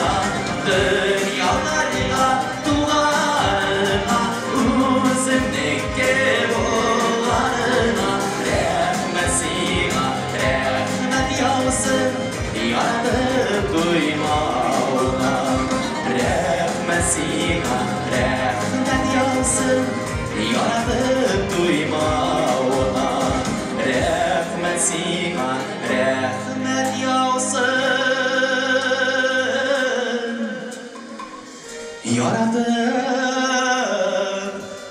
Speaker 1: Дөньяларга туганыма, үземнеке булганыма. Рәхмәт сиңа, рәхмәт яусын, яратып туймавыңа. Рәхмәт сиңа, рәхмәт яусын, яратып туймавыңа. Рәхмәт сиңа, рәхмәт яусын, яратып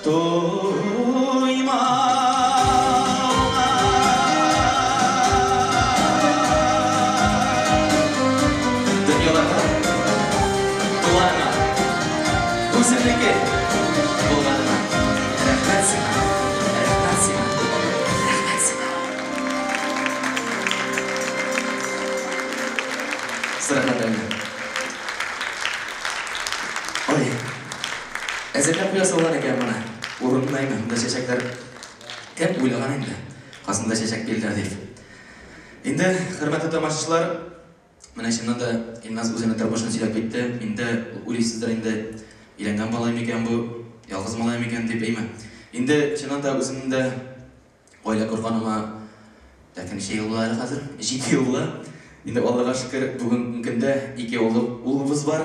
Speaker 1: туймавыңа. Дөньяларга, туганыңа, үземнеке булганыма. Рәхмәт сиңа, рәхмәт сиңа, рәхмәт сиңа. Рәхмәт. Ой, әзерләп куя салган икән моны. Урынына инде, монда чәчәкләр. Кем уйлаган инде, касында чәчәк бирделәр дип. Инде, хөрмәтле тамашачылар, менә чыннан да Илназ үзенең тормышын сөйләп китте. Инде уйлыйсыздыр инде, өйләнгән малай микән бу, ялгыз малай микән дип, әйме. Инде чыннан да үземнең дә Гаилә корганыма так ничә ел була әле хәзер? 7 ел була. Инде Аллага шөкер, бүгенге көндә ике улы, улыбыз бар.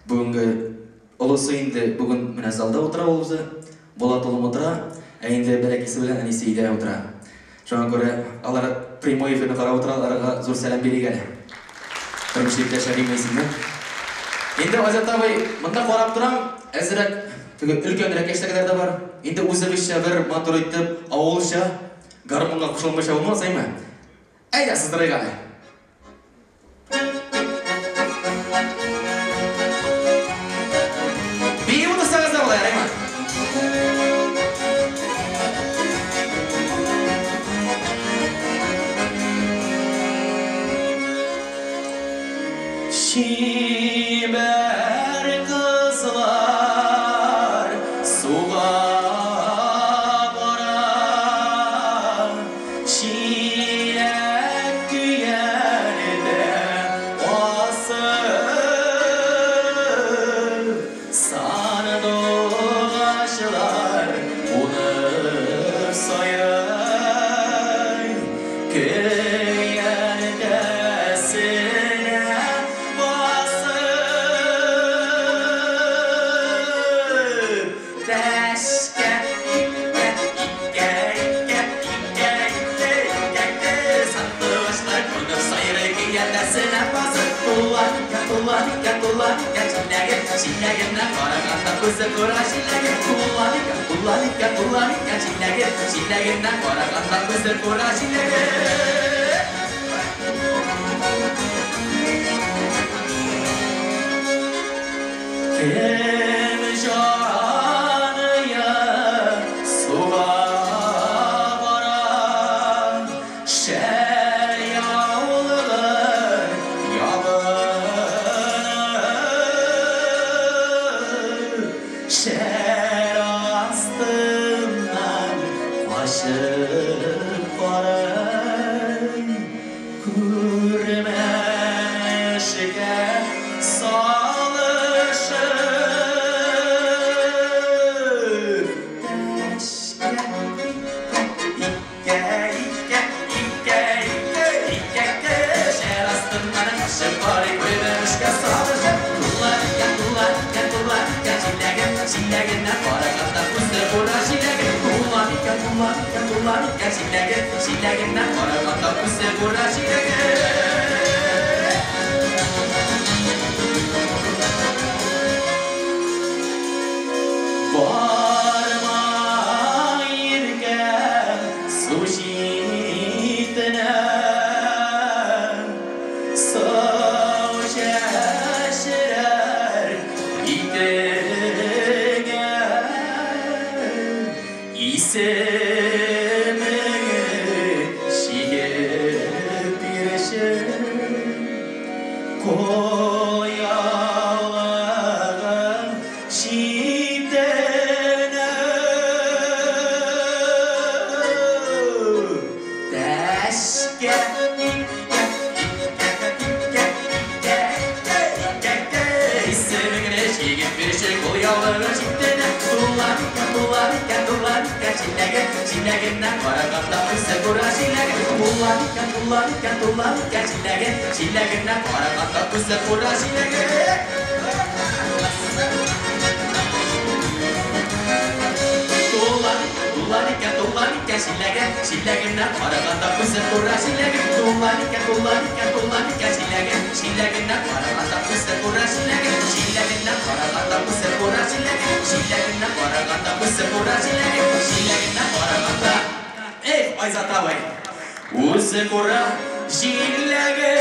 Speaker 1: Бүгенге олысы инде бүген менә залда утыра ул үзе. Булат улым утыра, ә инде бәләкәсе белән әнисе өйдә утыра. Шуңа күрә алар прямой эфирны карап утыра, аларга зур сәлам бирик әле. Тормыш иптәше Рима исемле. Инде Азат абый, монда карап торам, әзрәк теге өлкәнрәк яшьтәгеләр дә бар. Инде үзебезчә бер матур итеп, авылча гармунга кушылмыйча булмас, әйме? Әйдә, сыздырыйк әле. Биеп утырсагыз да була, ярыймы? Чибәр кызлар суга бара, чиләк көянтә асып, сандугачлар кунып сайрый, көянтәсенә басып, тәшкә иккә, иккә, иккә, иккә, иккә, иккә, иккә, сандугачлар кунып сайрый, көянтәсенә басып, тула икән, тула икән, тула икән, чиләге, чиләгенә караганда күзе күрә чиләге, тула икән, тула икән, тула икән, чиләге, чиләгенә караганда күзе күрә чиләге. Кем җаные суга бара, шәл яулыгын ябынып, шәл астыннан качып карый, күрмәмешкә салышып, тәшкә иккә, иккә, иккә, иккә, иккә, иккә, шәл астыннан качып карый, күрмәмешкә салышып, тула икән, тула икән, тула икән, чиләге, чиләгенә караганда күзе күрә чиләге, тула икән, тула икән, тула икән, чиләге, чиләгенә караганда күзе күрә чиләге. Барма иркәм су читенә, сау чәчрәр итеңә, исемеңне чигеп бирче, кул яулыгың читенә. Тәшкә иккә, иккә, иккә, иккә, иккә, иккә, иккә, исемеңне чигеп бирче, кул яулыгың читенә, тула икән, тула икән, тула икән, чиләге, чиләгеннән караганда үзе күрә чиләге, тула икән, тула икән, тула икән, чиләге, чиләгеннән караганда үзе күрә чиләге. Тула, тула икән, тула икән, чиләге, чиләгеннән караганда үзе күрә чиләге, тула икән, тула икән, тула икән, чиләге, чиләгеннән караганда үзе күрә чиләге, чиләгеннән караганда үзе күрә чиләге, чиләгеннән караганда үзе күрә чиләге, чиләгеннән караганда, эх, Айзат абый, үзе күрә чиләге.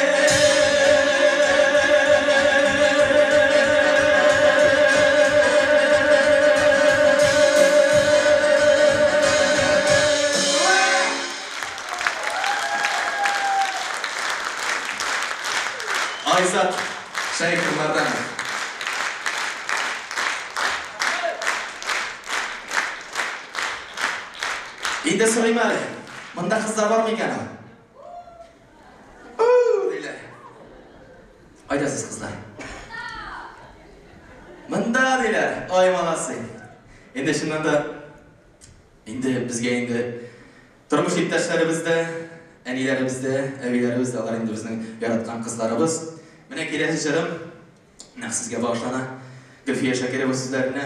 Speaker 1: Айзат Шәйхмарданов. Инде сорыйм әле, монда кызлар бармы икән ул? У, диләр. Кайда сез, кызлар? Монда диләр. Ай, молодцы. Инде чыннан да инде безгә инде Тормыш иптәшләребез дә, әниләребез дә, әбиләребез дә, алар инде безнең яраткан кызларыбыз. Менә киләсе җырым нәкъ сезгә багышлана. Гөлфия Шакирова сүзләренә,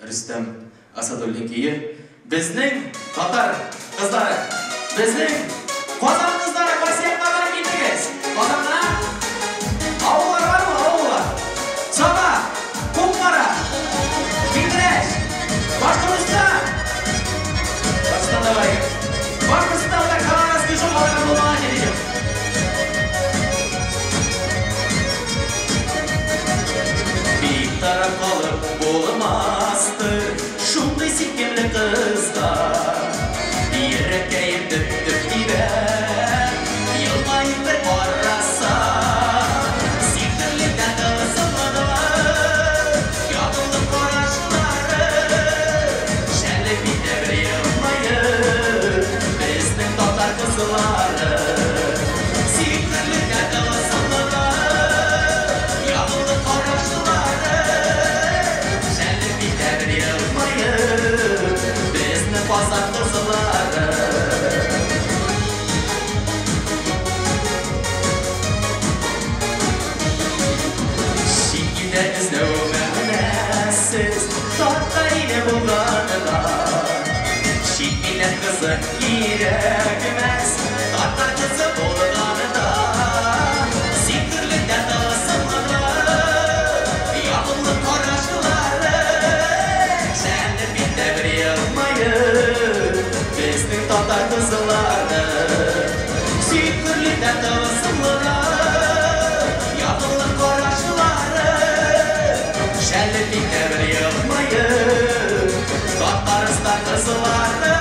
Speaker 1: Рөстәм Асадуллин көе. Безнең татар кызлары, безнең Казан кызлары, кайсы яклардан килдегез? Казаннан? Авыллар бармы? Авыллар. Саба, Кукмара, Питрәч, Башкортостан. Башкортостанда бар икән. Башкортостанда Канараский юк, аларга булмаган җире юк. Битараф калып булмастыр шундый сикемле кызга. Йөрәккәем дөп-дөп тибә, елмаеп бер караса. Сихерле дә тылсымлы, ягымлы карашлары, шәлеп итә бер елмаеп, безнең татар кызлары. Сихерле дә тылсымлы, ягымлы карашлары, шәлеп итә бер елмаеп, безнең Казан кызлары. Чит илдә эзләү мәгънәсез, татар иле булганына. Чит милләт кызы кирәкмәс, татар кызы булганына. Сихерле дә тылсымлы, ягымлы карашлары, шәлеп итә бер елмаеп, безнең татар кызлары. Сихерле дә тылсымлы, ягымлы карашлары, шәлеп итә бер елмаеп, Татарстан кызлары.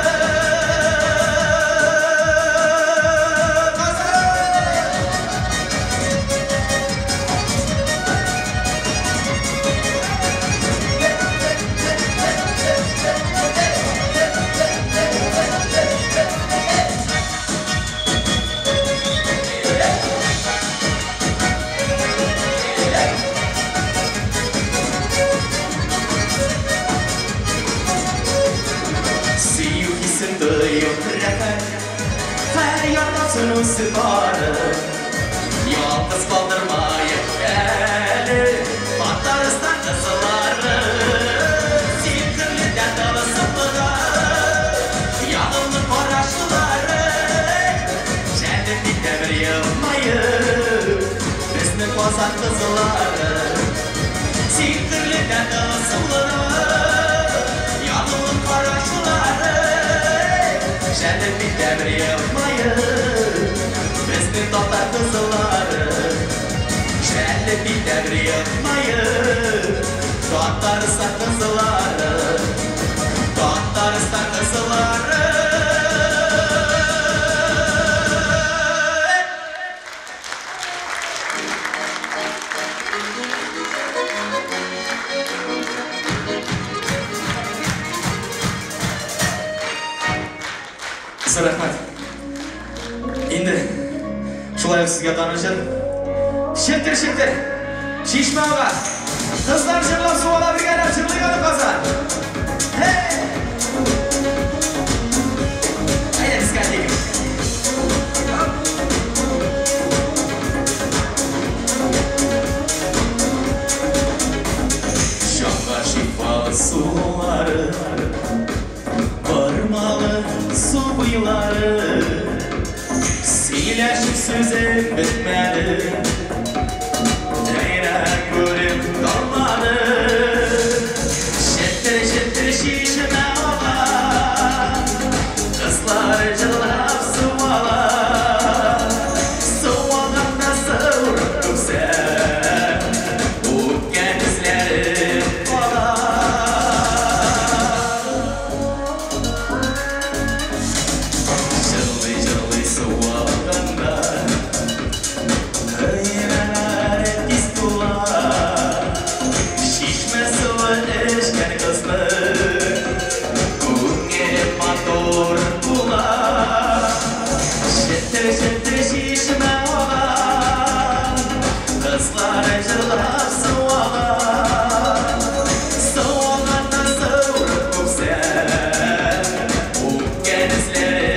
Speaker 1: Сөю хисен тоеп рәхәт, һәр ярдасын үсеп барып, ялгыз калдырмаек әле Татарстан кызлары. Сихерле дә тылсымлы, ягымлы карашлары, шәлеп итә бер елмаеп, безнең Казан кызлары. Сихерле дә тылсымлы, ягымлы карашлары, шәлеп итә бер елмаеп, безнең татар кызлары. Шәлеп итә бер елмаеп, Татарстан кызлары, Татарстан кызлары. Зур рәхмәт. Инде шулай ук сезгә таныш җыр. Челтер, челтер. Чишмә ага. Кызлар җырлап су ала бергәләп җырлыйк әле, Казан. Һей! Әйдә дискотека. Җанга шифа сулары, Бармалы су буйлары, Сөйләшеп сүзем бетмәде, Әйнә күреп калмады. Челтер, челтер чишмә ага, Кызлар җырлап су ала. Су алганда сыурып түксә, Үпкән эзләре кала. Җырлый, җырлый су алганда, Хыяллар тиз тула. Чишмә суы эчкән кызның Күңеле матур була. Челтер, челтер чишмә ага, Кызлар җырлап су ала. Су алганда сыурып күксә, Үпкән эзләре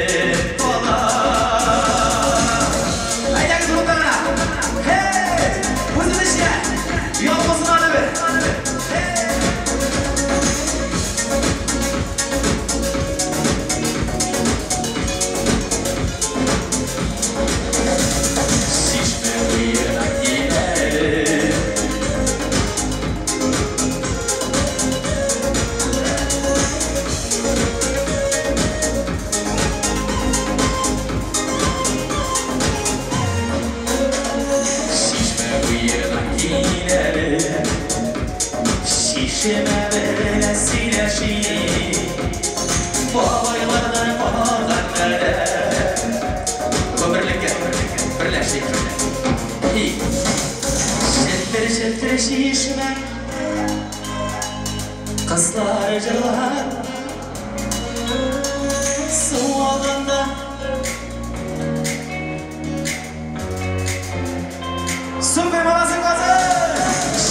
Speaker 1: Чишмә белән сөйләшик, бабайлардан калган гадәт. Гомерлеккә берләшик. Челтер-челтер чишмә, кызлар җырлар, су алганда. Су каймагасы казы!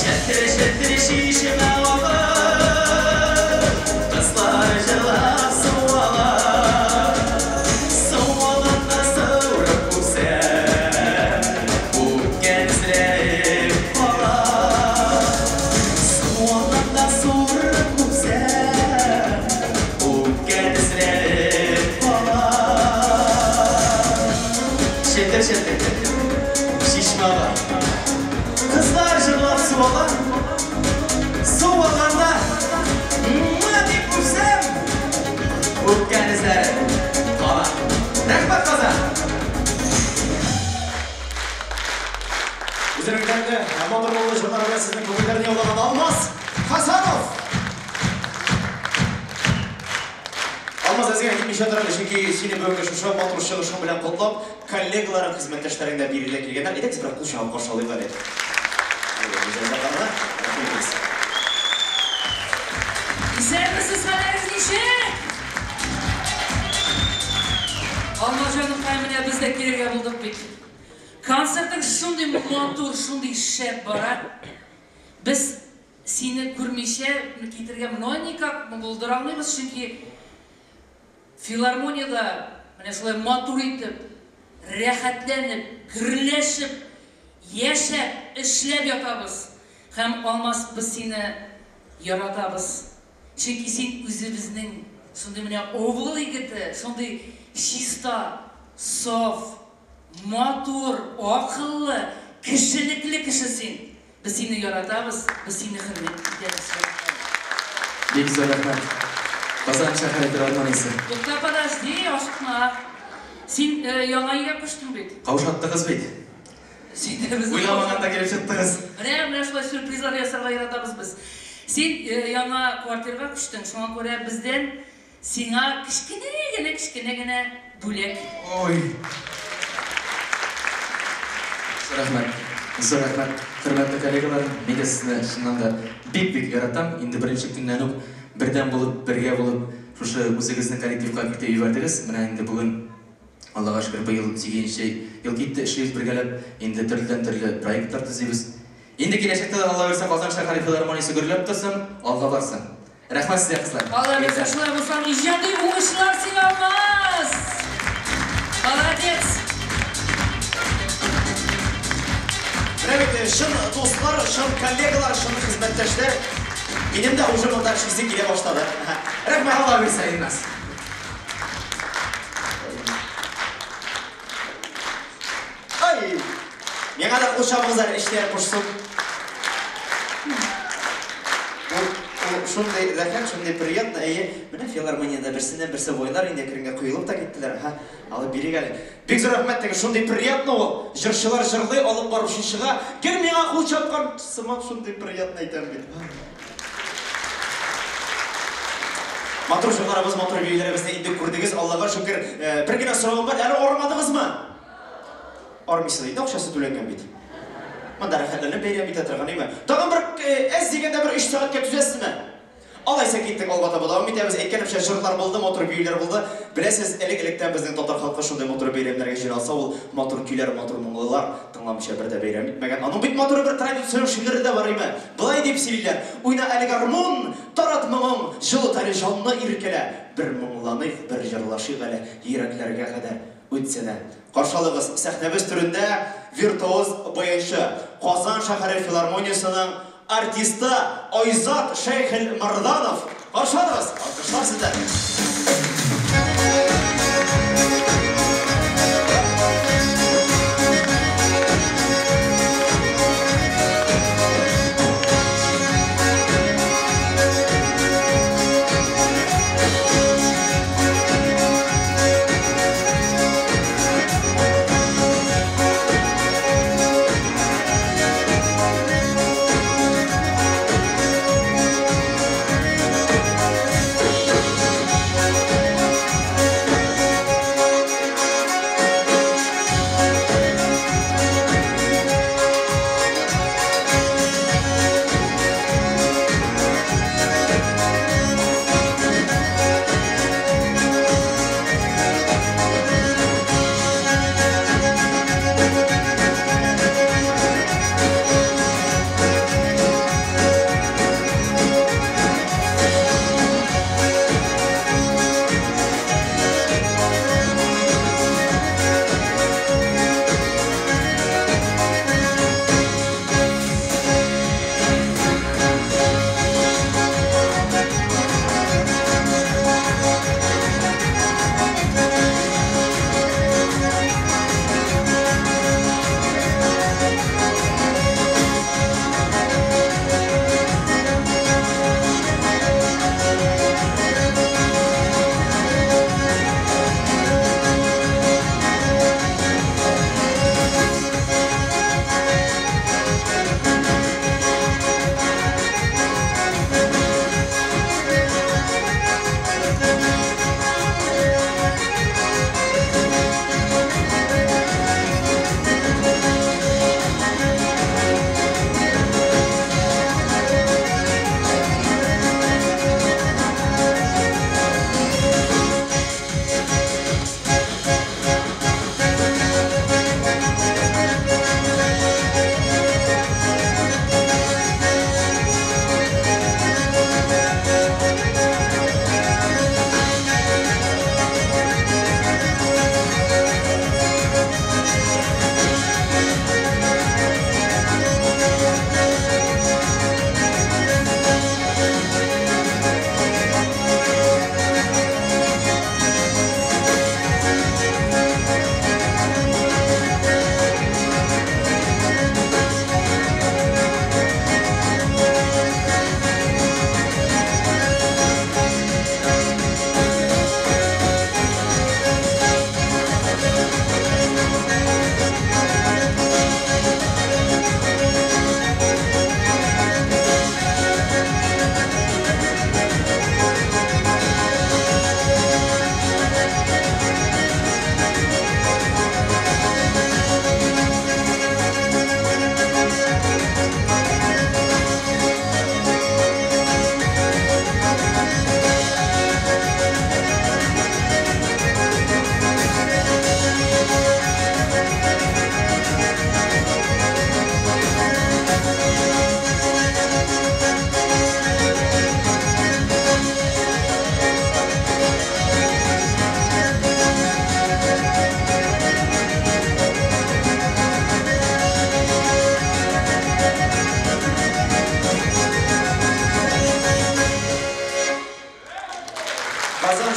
Speaker 1: Челтер-челтер чишмә ага, кызлар җырлап су ала. Су алганда сурып үпсәм, үпкән эзләре кала. Су алганда сурып үпсәм, үпкән эзләре кала. Челтер-челтер чишмә ага, кызлар җырлап су ала. Су алганда муа дип үпсәм, үпкән эзләре кала. Рәхмәт, Казан!
Speaker 5: Үзенең тәмле һәм матур моңлы җырлары белән сезнең күңелләрне яулаган Алмаз Хасанов! Алмаз, әзгә китмичә тор әле, чөнки сине бүгенге шушы матур чыгышың белән котлап, коллегаларың, хезмәттәшләрең дә бирегә килгәннәр. Әйдәгез, бер кул чабып каршы алыйк әле. Гүзәл затларны, рәхим итегез.
Speaker 6: Исәнмесез, хәлләрегез ничек? Алмаз җаныкай, менә без дә килергә булдык бит. Концертың шундый матур, шундый шәп бара. Без сине күрмичә китергә но никак булдыра алмыйбыз, чөнки филармониядә менә шулай матур итеп, рәхәтләнеп, гөрләшеп, яшәп, эшләп ятабыз. Һәм Алмаз, без сине яратабыз. Чөнки син үзебезнең шундый менә авыл егете, шундый чиста, саф, матур, акыллы, кешелекле кеше син. Без сине яратабыз, без сине хөрмәт итәбез.
Speaker 1: Бик зур рәхмәт. Казан шәһәре филармониясе.
Speaker 6: Тукта, подожди, ашыкма. Син яңа өйгә күчтең бит.
Speaker 1: Каушаттыгыз бит.
Speaker 6: Син дә безне
Speaker 1: Уйламаганда килеп чыктыгыз.
Speaker 6: Менә шулай сюрпризлар ясарга яратабыз без. Син яңа квартирага күчтең, шуңа күрә бездән сиңа кечкенә генә, кечкенә генә бүләк.
Speaker 1: Ой. Зур рәхмәт. Зур рәхмәт, хөрмәтле коллегалар. Мин дә сезне чыннан да бик-бик яратам. Инде беренче көннән үк бердәм булып, бергә булып, шушы үзегезнең коллективка кертеп җибәрдегез. Менә инде бүген, Аллага шөкер, быел 8нче ел китте, эшлибез бергәләп. Инде төрледән-төрле проектлар төзибез. Инде киләчәктә дә, Алла бирсә, Казан шәһәре филармониясе гөрләп торсын, алга барсын. Рәхмәт сезгә, кызлар.
Speaker 6: Алла бирсә, шулай булсын, иҗади уңышлар сиңа, Алмаз! Молодец!
Speaker 5: Менә бит чын дуслар, чын коллегалар, чын хезмәттәшләр. Минем дә уже монда эшлисе килә башлады. Рәхмәт.
Speaker 1: Алла бирсә, Илназ.
Speaker 5: Ай! Миңа да кул чабыгыз әле, эшләр кушсын. Ул шундый рәхәт, шундый приятно, әйе. Менә филармониядә берсеннән берсе байлар инде әкренге коелып та киттеләр. Ха, алып бирик әле. Бик зур рәхмәт, теге шундый приятно ул. Җырчылар җырлый, алып баручы чыга. Гел миңа кул чапкан сыман шундый приятно әйтәм бит. Матур җырларыбыз, матур биюләребезне инде күрдегез, Аллага шөкер. Бер генә соравым бар, әле арымадыгызмы? Армыйсыз инде, акчасы түләнгән бит. Монда рәхәтләнеп бәйрәм итә торган, әйме? Тагын бер әз дигәндә бер 3 сәгатькә түзәсезме? Алайса киттек, алга таба дәвам итәбез. Әйткәнемчә, җырлар булды, матур биюләр булды. Беләсез, элек-электән безнең татар халкы шундый матур бәйрәмнәргә җыйналса, ул матур көйләр, матур моңлылар тыңламыйча бер дә бәйрәм итмәгән. Аның бит матур бер традицион шигыре дә бар, әйме? Былай дип сөйлиләр: Уйна әле гармун, тарат моңың, җылыт әле җанны иркәлә. Бер моңланыйк, бер җырлашыйк әле, йөрәкләргә кадәр үтсә дә. Каршы алыгыз, сәхнәбез түрендә виртуоз баянчы, Казан шәһәре филармониясенең артисты Айзат Шәйхелмарданов. Каршы алыгыз, алкышлар сездән.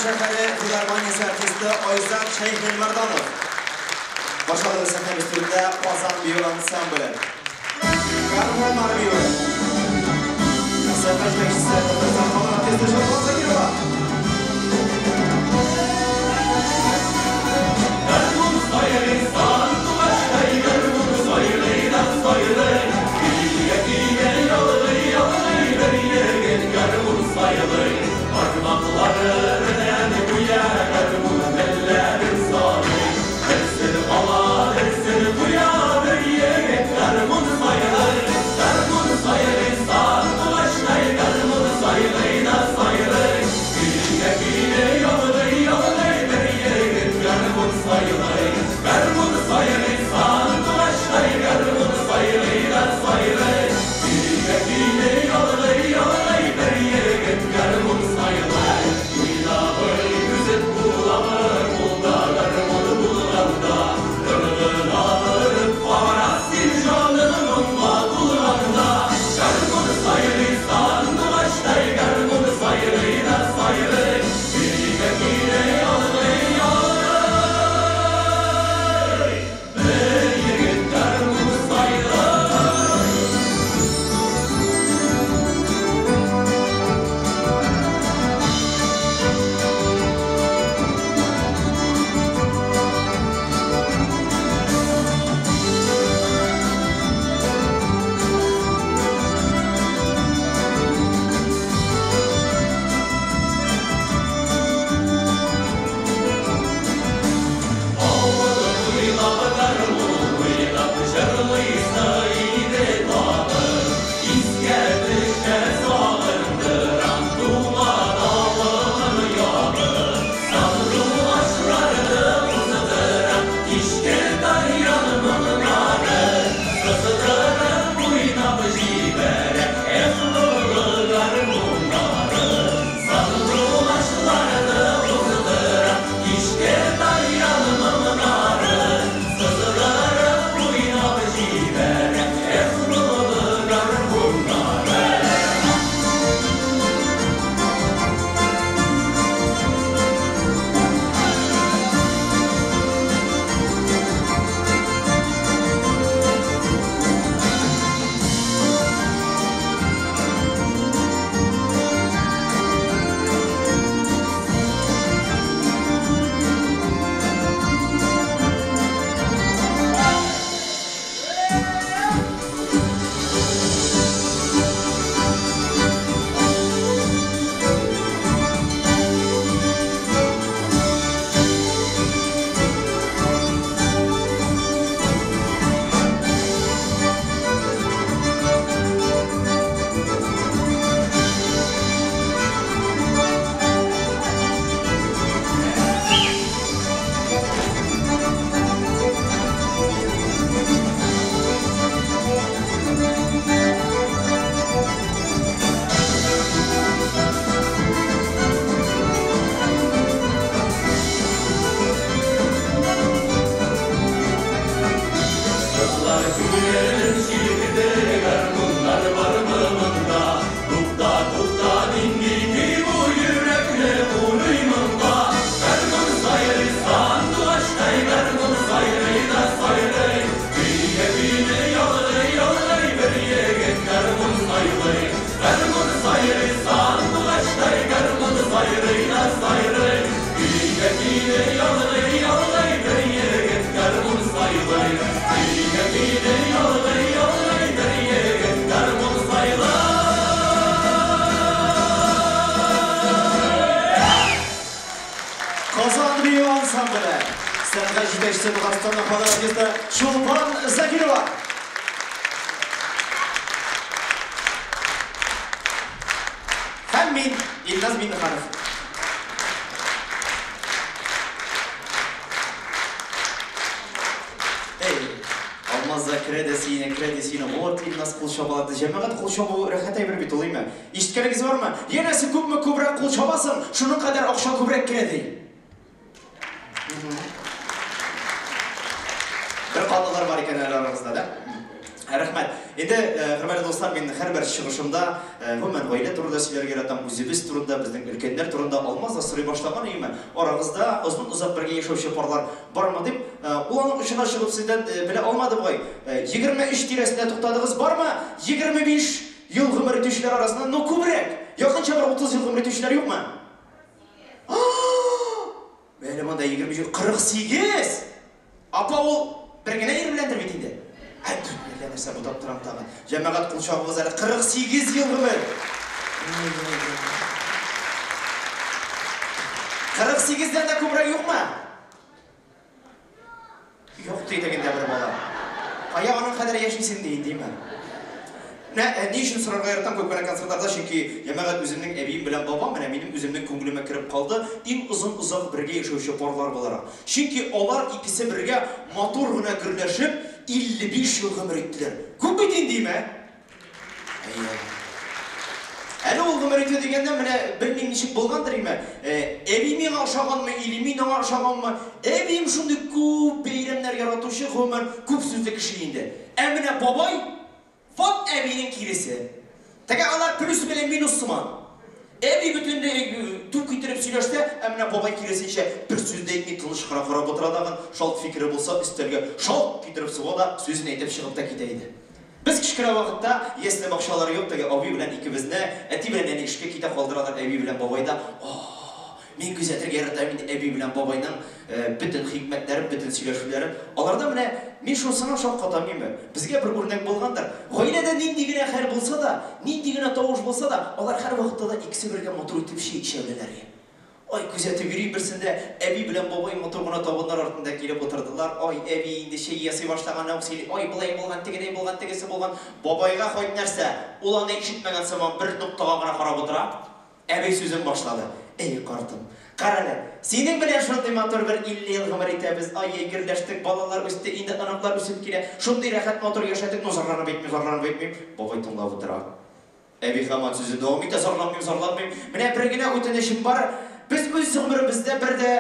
Speaker 5: шәһәре филармониясе артисты Айзат Шәйхелмәрданов. Башкаруда сәхнә өстендә Казан бию ансамбле. Гармоннар биюе. Сәхнә җитәкчесе Татарстан халык артисты Чулпан Закирова.
Speaker 7: Гармун сайрый, сандугачтай, гармун сайрый да сайрый. Көйгә көйгә ялгый, ялгый бер егет гармун сайлый. Бармаклары белән гүя гармун телләрен саный. Берсен ала, берсен куя, бер егет гармун сайлый. Гармун сайрый, сандугачтай, гармун сайрый да сайрый. Көйгә көйгә ялгый, ялгый бер егет гармун сайлый. Гармун сайрый, сандугачтай, гармун сайрый да сайрый. Көйгә көйгә ялгый, ялгый бер егет гармун сайлый. Уйнавый түзеп буламы, кулда гармун булганда. Тыныгын алып бара син җаның моңга тулганда. Гармун сайрый, сандугачтай, гармун сайрый да сайрый. Көйгә көйгә ялгый, ялгый бер егет гармун сайлый. Авыл буйлап гармун уйнап җырлыйсы иде тагы. Искә төшә сагындырам туган авылым ягы. Сандугачларны уздырам кичке тальян моңнары. Сыздырып уйнап җибәрә эх моңлы гармуннары. Сандугачларны уздырам кичке тальян моңнары. Сыздырып уйнап җибәрә эх моңлы гармуннары. Кызлар күңелен чирде, гармуннар бармы монда? Тукта, тукта, нинди көй бу, йөрәкне уйный монда. Гармун сайрый, сандугачтай, гармун сайрый да сайрый. Көйгә көйне ялгый, ялгый бер егет гармун сайлый. Гармун сайрый, сандугачтай, гармун сайрый да сайрый. Көйгә көйне ялгый, ялгый бер егет гармун сайлый. Көйгә көйне ялгый, ялгый бер егет гармун сайлый.
Speaker 5: Казан бию ансамбле. Сәхнә җитәкчесе Татарстанның халык артисты Чулпан Закирова. Һәм мин, Илназ Миңнеханов. Эй, Алмаз да керә сине, керә сине. Вот Илназ кул чабалады. Җәмәгать, кул чабу рәхәт әйбер бит ул, әйме? Ишеткәнегез бармы? Янәсе күпме күбрәк кул чабасың, шуның кадәр акча күбрәк керә ди. Бер катлылар бар икән әле арагызда, да? Рәхмәт. Инде, хөрмәтле дуслар, мин һәрбер чыгышымда, гомумән, гаилә турында сөйләргә яратам, үзебез турында, безнең өлкәннәр турында. Алмаз да сорый башлаган иеме, арагызда озын-озак бергә яшәүче парлар бармы дип, ул аның очына чыгып сездән белә алмады бугай. 23 тирәсендә туктадыгыз, бармы 25 ел гомер итүчеләр арасында, ну күбрәк, якынча бер 30 ел гомер итүчеләр юкмы? Әле монда 27, 48! Апа, ул бер генә ир беләндер бит инде? Әй, әллә нәрсә бутап торам тагын. Җәмәгать, кул чабыгыз әле, 48 ел гомер! 48-дән дә күбрәк юкмы? Юк, ди тегендә бер бала. Кая аның кадәр яшисең ди, димә. Менә ни өчен сорарга яратам күп кенә концертларда, чөнки җәмәгать үземнең әбием белән бабам, менә минем үземнең күңелемә кереп калды, иң озын-озак бергә яшәүче парлар буларак. Чөнки алар икесе бергә матур гына гөрләшеп 55 ел гомер иттеләр. Күп бит инде, димә? Әйе. Әле ул гомер итү дигәндә, менә белмим ничек булгандыр име, әби миңа ошаганмы или мин аңа ошаганмы, әбием шундый күп бәйрәмнәр яратучы, гомумән, күп сүзле кеше инде. Ә менә бабай, вот әбинең киресе. Теге алар плюс белән минус сыман. Әби бөтенләй ту китереп сөйләшсә, ә менә бабай киресенчә бер сүз дә әйтми, тыныч кына карап утыра тагын, шалт фикере булса, өстәлгә шалт китереп суга да, сүзен әйтеп чыгып та китә иде. Без кечкенә вакытта ясле бакчалары юк, теге абый белән икебезне, әти белән әни эшкә китә калдыралар, әби белән бабай да. О, мин күзәтергә яратам инде әби белән бабайның бөтен хикмәтләрен, бөтен сөйләшүләрен. Аларда менә мин шунысына шаккатам име. Безгә бер үрнәк булгандыр. Гаиләдә нинди генә хәл булса да, нинди генә тавыш булса да, алар һәрвакытта да икесе бергә матур итеп чәй эчә беләләр. Ай, күзәтеп йөри берсендә әби белән бабай матур гына табыннар артында килеп утырдылар. Ай, әби инде чәй ясый башлаганнан ук сөйли. Ай, болай булган, тегедәй булган, тегесе булган. Бабайга хоть нәрсә, ул аны ишетмәгән сыман бер ноктага гына карап утыра. Әби сүзен башлады. Эй, картым, карале, синең белән шундый матур бер 50 ел гомер итәбез. Ай, ай, гөрләштек, балалар үсте, инде оныклар үсеп килә. Шундый рәхәт матур яшәдек, ну зарланып әйтмим, зарланып әйтмим. Бабай тыңлап утыра. Әби һаман сүзен дәвам итә, зарланмыйм, зарланмыйм. Менә бер генә үтенечем бар. Без үз гомеребездә бер дә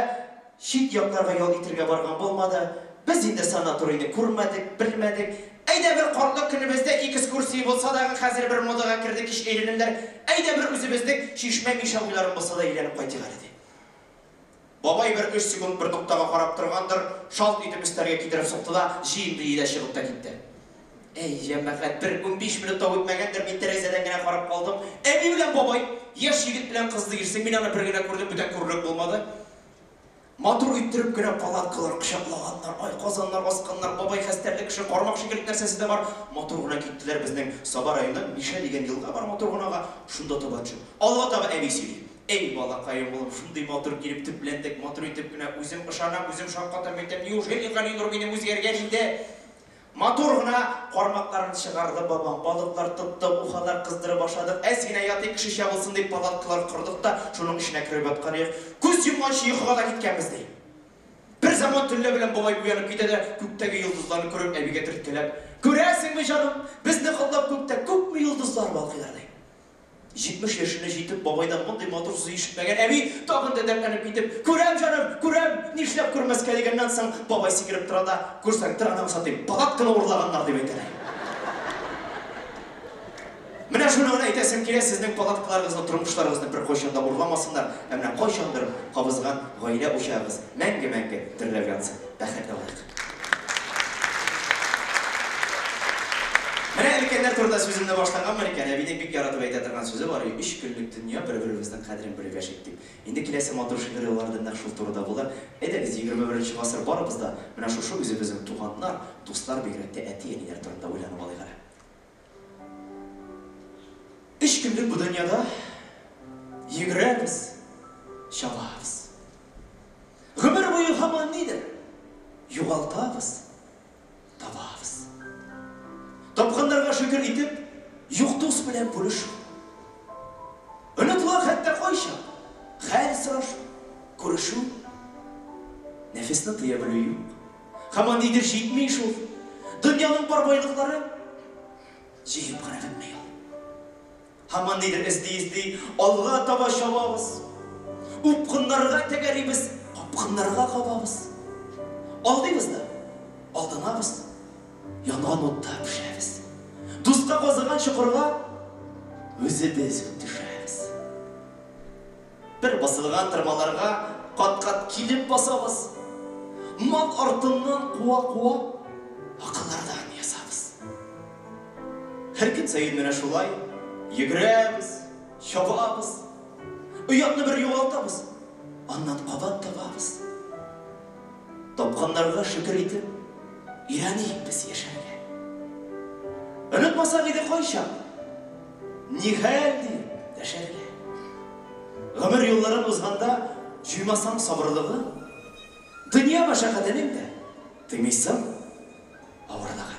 Speaker 5: чит якларга ял итәргә барган булмады. Без инде санаторийны күрмәдек, белмәдек. Әйдә бер карлы көнебездә экскурсия булса да, хәзер бер модага керде кич әйләнүләр. Әйдә бер үзебезнең чишмә мишә буйларын булса да әйләнеп кайтыйк әле, ди. Бабай бер 3 секунд бер ноктага карап торгандыр, шалт итеп өстәлгә китереп сукты да, җыенды да чыгып та китте. Әй, җәмәгать, бер 15 минут та үтмәгәндер, мин тәрәзәдән генә карап калдым. Әби белән бабай, яшь егет белән кыз дигерсең, мин аны бер генә күрдем, бүтән күрерлек булмады. Матур иттереп кенә палаткалар кочаклаганнар, ай, казаннар асканнар, бабай хәстәрле кеше, кармак шикелле нәрсәсе дә бар. Матур гына киттеләр безнең Саба районы, Мишә дигән елга бар матур гынага, шунда таба төшеп. Алга таба әби сөйли. Эй, балакаем улым, шундый матур килеп төпләндек, матур итеп кенә үзем ышанам, үзем шаккатам, әйтәм, неужели Галинур минем үзгәргән инде? Матур гына кармакларын чыгарды бабам, балыклар тотты, ухалар кыздырып ашадык, әз генә ятыйк, кешечә булсын дип палаткалар кордык та, шуның эченә кереп яткан идек. Күз йомганчы йокыга да киткәнбез, ди. Бер заман төнлә белән бабай уянып китә дә, күктәге йолдызларны күреп, әбигә төрткәләп, күрәсеңме, җаным, безне котлап күктә күпме йолдызлар балкыйлар, ди. 70 яшенә җитеп, бабайдан мондый матур сүз ишетмәгән әби тагын да дәртләнеп китеп, күрәм, җаным, күрәм, нишләп күрмәскә дигәннән соң, бабай сикереп тора да, күрсәң, тор анаңны сатыйм, палатканы урлаганнар, дип әйтә. Менә шуны гына әйтәсем килә, сезнең палаткаларыгызны, тормышларыгызны беркайчан да урламасыннар, ә менә кайчандыр кабызган гаилә учагыгыз мәңге-мәңге дөрләп янсын. Бәхетле булыйк. Менә өлкәннәр турында сүземне башлаганмын икән, әбинең бик яратып әйтә торган сүзе бар, өч көнлек дөнья, бер-беребезнең кадерен белеп яшик дип. Инде киләсе матур шигырь юллары да нәкъ шул турыда булыр. Әйдәгез, 21 гасыр барыбыз да менә шушы үзебезнең туганнар, дуслар, бигрәк тә әти-әниләр турында уйланып алыйк әле. Өч көнлек бу дөньяда йөгерәбез, чабабыз. Гомер буе һаман нидер югалтабыз, табабыз. Тапканнарга шөкер итеп, юк дус белән бүлешү. Онытыла хәтта кайчан, хәл сорашу, күрешү. Нәфесне тыя белү юк. Һаман нидер җитми шул. Дөньяның бар байлыклары җыеп кына бетми ул. Һаман нидер эзли-эзли алга таба чабабыз. Упкыннарга тәгәрибез, капкыннарга кабабыз. Алдыйбыз да, алданабыз, янган утта пешәбез. Дуска казыган чокырга үзебез үк төшәбез. Бер басылган тырмаларга кат-кат килеп басабыз. Мал артыннан куа-куа акыллардан язабыз. Һәр көн саен менә шулай йөгерәбез, чабабыз. Оятны бер югалтабыз, аннан кабат табабыз. Тапканнарга шөкер итеп, өйрәник без яшәргә. Онытмасак иде кайчак, нихәл диеп дәшәргә. Гомер юлларын узганда җуймасаң сабырлыгын, дөнья мәшәкатенең дә тоймыйсың авырлыгын.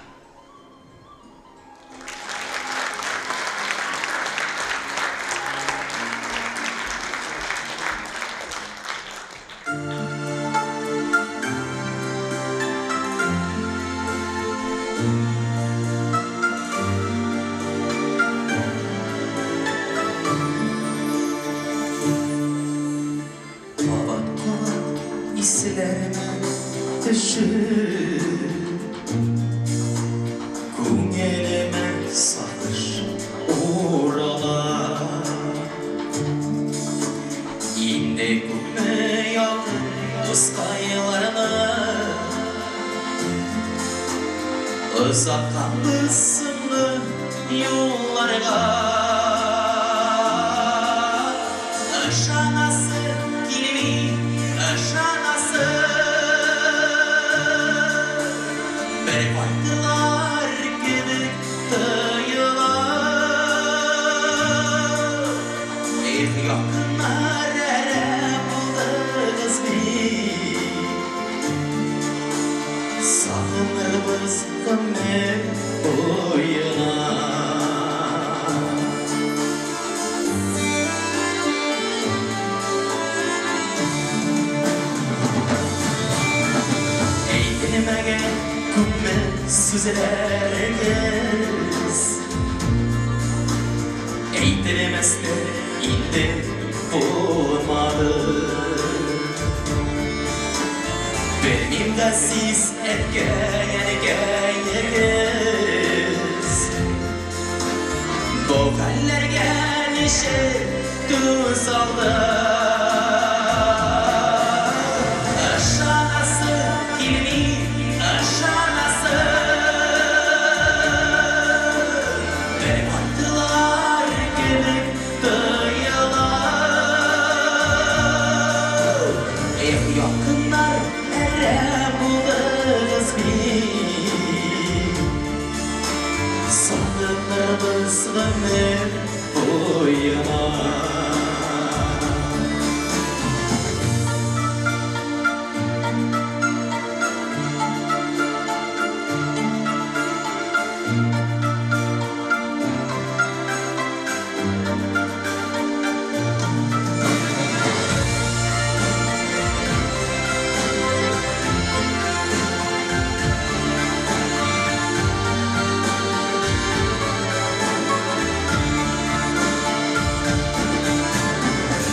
Speaker 5: Кабат-кабат исләремә төшеп, күңелемә сагыш урала. Инде күпме якын дускайларны озатканбыз соңгы юлларга. Ышанасы килми, ышанасы. Бер кайтырлар кебек тоела. Эх, якыннар, әрәм булдыгыз бит. Сагынырбыз гомер буена. Әйтелмәгән күпме сүзләрегез, әйтелмәстә инде булмады. Белмим, газиз әткәй-әнкәегез бу хәлләргә ничек түзалды. Ышанасы килми, ышанасы. Бер кайтырлар кебек тоела. Эх, якыннар, әрәм булдыгыз бит. Сагынырбыз гомер буена.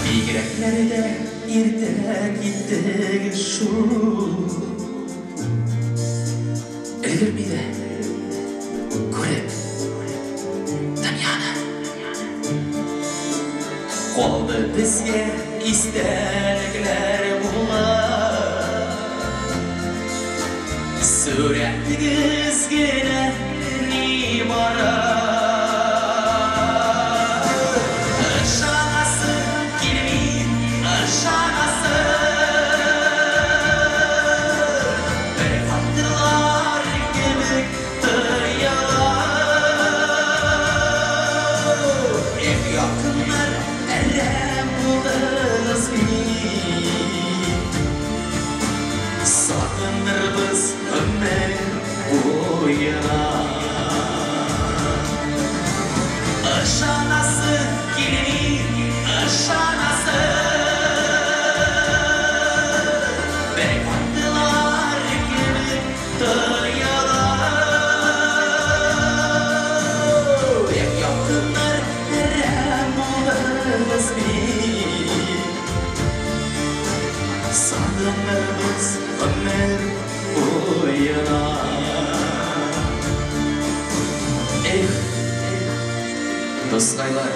Speaker 5: Бигрәкләр дә иртә киттегез шул. Өлгерми дә күреп дөньяны. Калды безгә истәлекләр булып. Сурәтегез генә ни бара. Ышанасы килми, ышанасы. Бер кайтырлар кебек тоела. Эх, якыннар, әрәм булдыгыз бит. Сагынырбыз гомер буена. Ышанасы килми, ышанасы. Бер кайтырлар кебек тоела. Эх, якыннар, әрәм булдыгыз бит. Сагынырбыз гомер буена. Эх,
Speaker 1: Дускайлар,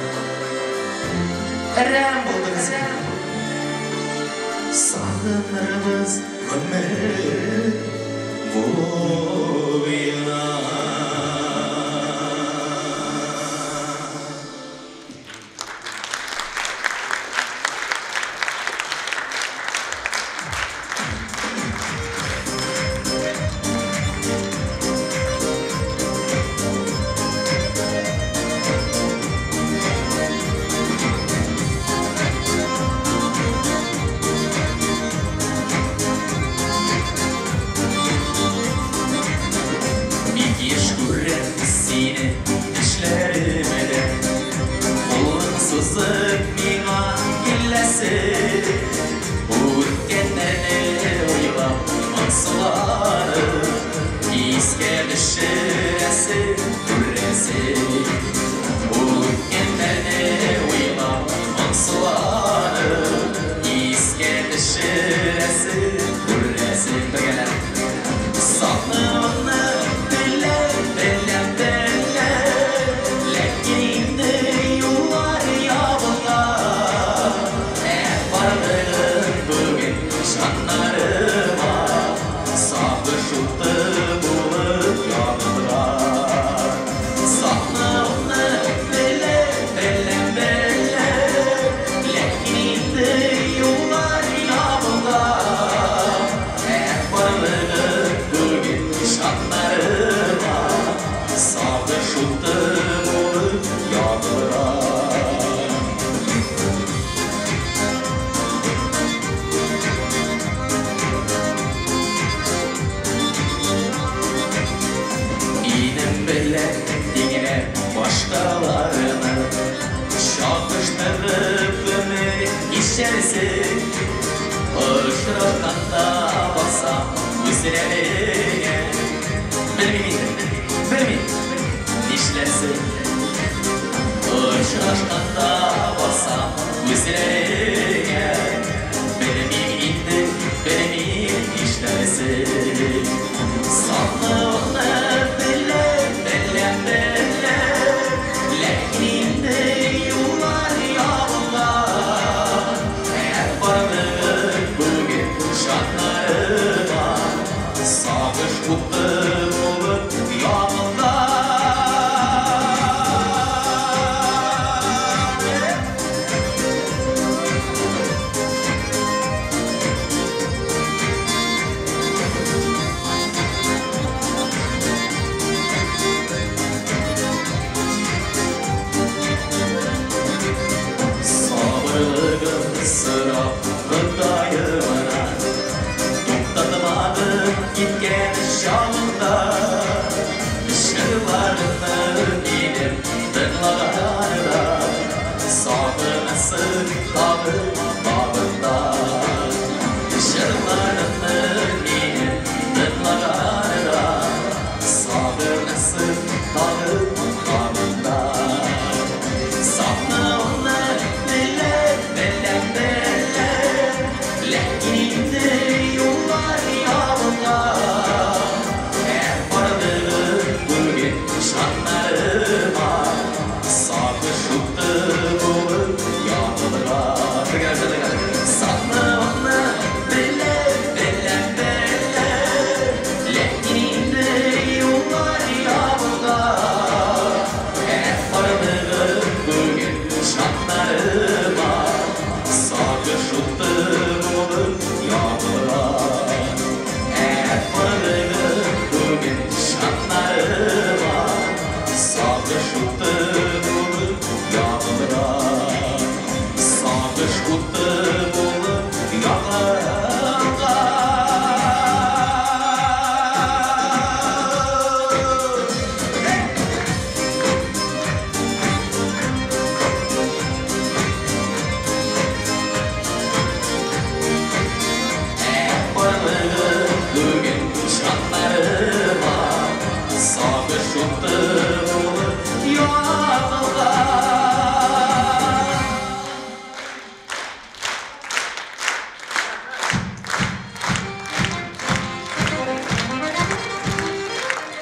Speaker 1: әрәм булдыгыз. Сагынырбыз гомер буена.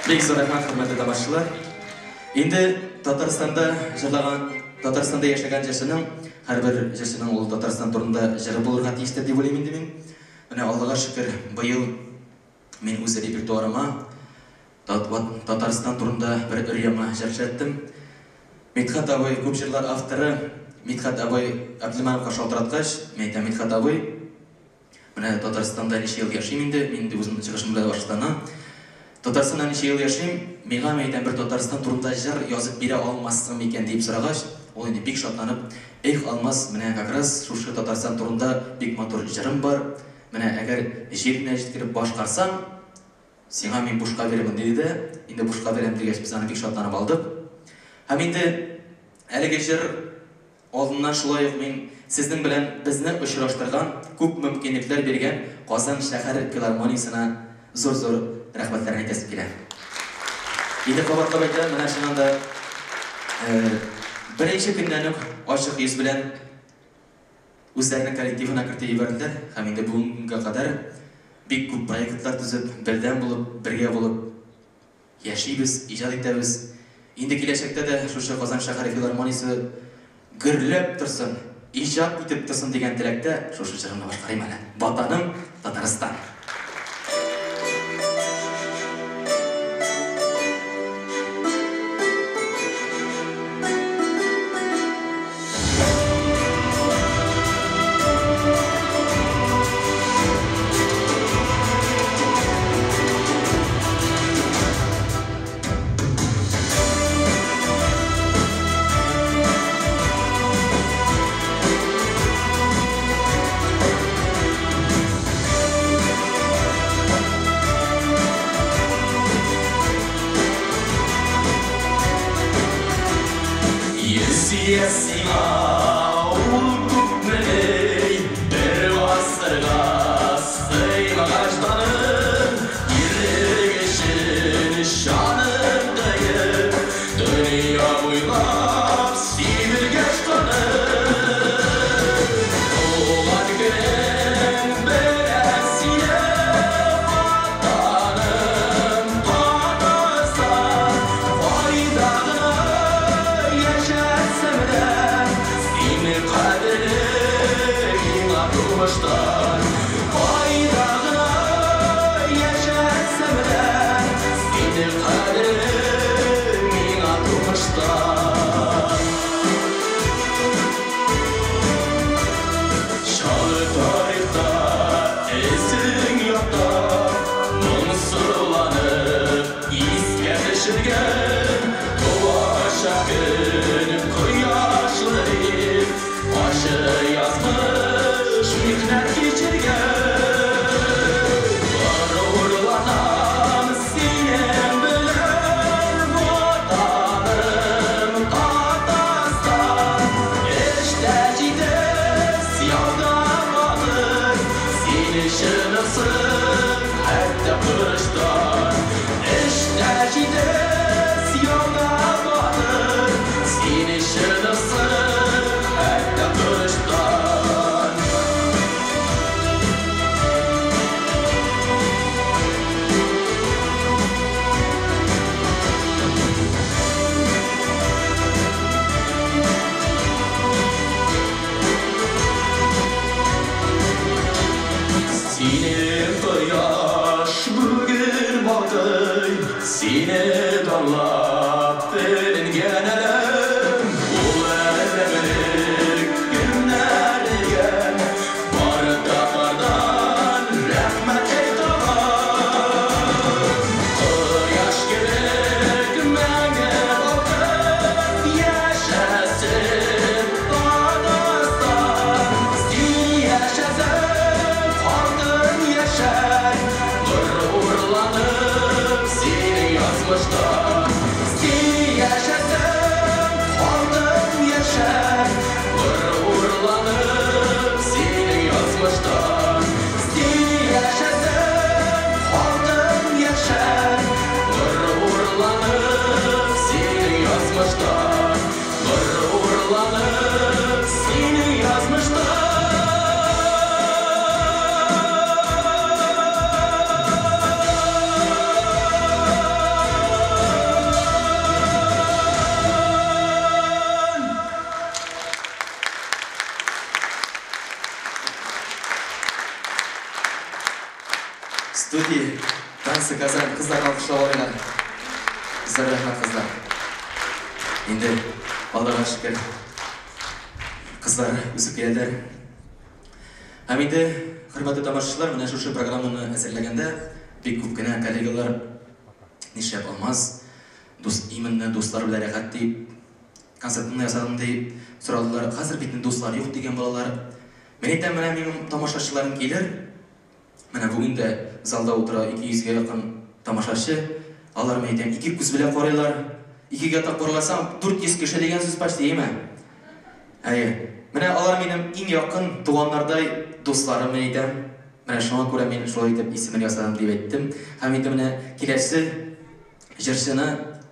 Speaker 1: Бик зур рәхмәт, хөрмәтле тамашачылар. Инде Татарстанда җырлаган, Татарстанда яшәгән җырчының, һәрбер җырчының ул Татарстан турында җыры булырга тиештер дип уйлыйм инде мин. Менә Аллага шөкер, быел мин үз репертуарыма Татарстан турында бер өр-яңа җыр эшләттем. Мидхәт абый, күп җырлар авторы Мидхәт абый Әбделмановка шалтыраткач, мин әйтәм, Мидхәт абый, менә Татарстанда ничә ел яшим инде, мин инде үзем чыгышым белән Башкортстаннан. Татарстанда ничә ел яшим, миңа, мин әйтәм, бер Татарстан турында җыр язып бирә алмассың микән, дип сорагач, ул инде бик шатланып, Эх, Алмаз, менә как раз шушы Татарстан турында бик матур җырым бар, менә әгәр җиренә җиткереп башкарсаң, сиңа мин бушка бирермен, диде дә, инде бушка бирәм дигәч, без аны бик шатланып алдык. Һәм инде әлеге җыр алдыннан шулай ук мин сезнең белән безне очраштырган, күп мөмкинлекләр биргән Казан шәһәр филармониясенә зур-зур рәхмәтләрне әйтәсем килә. Инде кабатлап әйтәм, менә чыннан да беренче көннән үк ачык йөз белән үзләренең коллективына кертеп җибәрделәр һәм инде бүгенгә кадәр бик күп проектлар төзеп, бердәм булып, бергә булып яшибез, иҗат итәбез. Инде киләчәктә дә шушы Казан шәһәре филармониясе гөрләп торсын, иҗат итеп торсын дигән теләктә шушы җырымны башкарыйм әле. Ватаным Татарстан.
Speaker 7: Йөз сиңа ул күпмени, бер гасырга сыймагач данын, Ирек өчен җанын кыеп, дөнья буйлап сибелгәч канын. Туган көнең белән сине, Ватаным Татарстан, кайда гына яшәсәм дә, сине кадерле миңа тумыштан. Кайда гына яшәсәм дә, сине кадерле миңа тумыштан. Шалы тарихта эзең ята, моңсуланып искә төшергән, туачак көн кояшлы дип, ачы язмыш михнәт кичергән. Горурланам синең белән, Ватаным Татарстан. Эштә җитез, яуда батыр, сине чыныгсын хәтта корычтан. Эштә җитез, яуда батыр, сине чыныгсын хәтта корычтан. Сине кояш бүген балкый, сине данлап беленгән әлем. Ул әлемлек кемнәр дигән, бар татардан рәхмәт әйтәм. Кояш кебек мәңге балкып яшәсен Татарстан. Син яшәсәң, халкың яшәр, горурланып синең язмыштан. Син яшәсәң, халкың яшәр, горурланып синең язмыштан. Син яшәсәң, халкың яшәр, горурланып синең язмыштан. Горурланып синең язмыштан.
Speaker 1: Студия Танцы Казан кызлар алкышлап алыйлар. Зур рәхмәт, кызлар. Инде Аллага шөкер, кызлар үсеп киләләр. Һәм инде, хөрмәтле тамашачылар, менә шушы программаны әзерләгәндә бик күп кенә коллегалар нишләп Алмаз, дус, именно дуслар белән рәхәт дип, концертны ясадым дип сорадылар. Хәзер бит инде дуслар юк дигән балалар. Мин әйтәм, менә минем тамашачыларым килер. Менә бүген дә залда утыра 200 гә якын тамашачы. Алар, мин әйтәм, ике күз белән карыйлар. Икегә тапкырласаң, 400 кеше дигән сүз почти, әйеме? Әйе. Менә алар минем иң якын туганнардай дусларым, мин әйтәм. Менә шуңа күрә мин шулай итеп исемен ясадым дип әйттем. Һәм инде менә киләсе җырчыны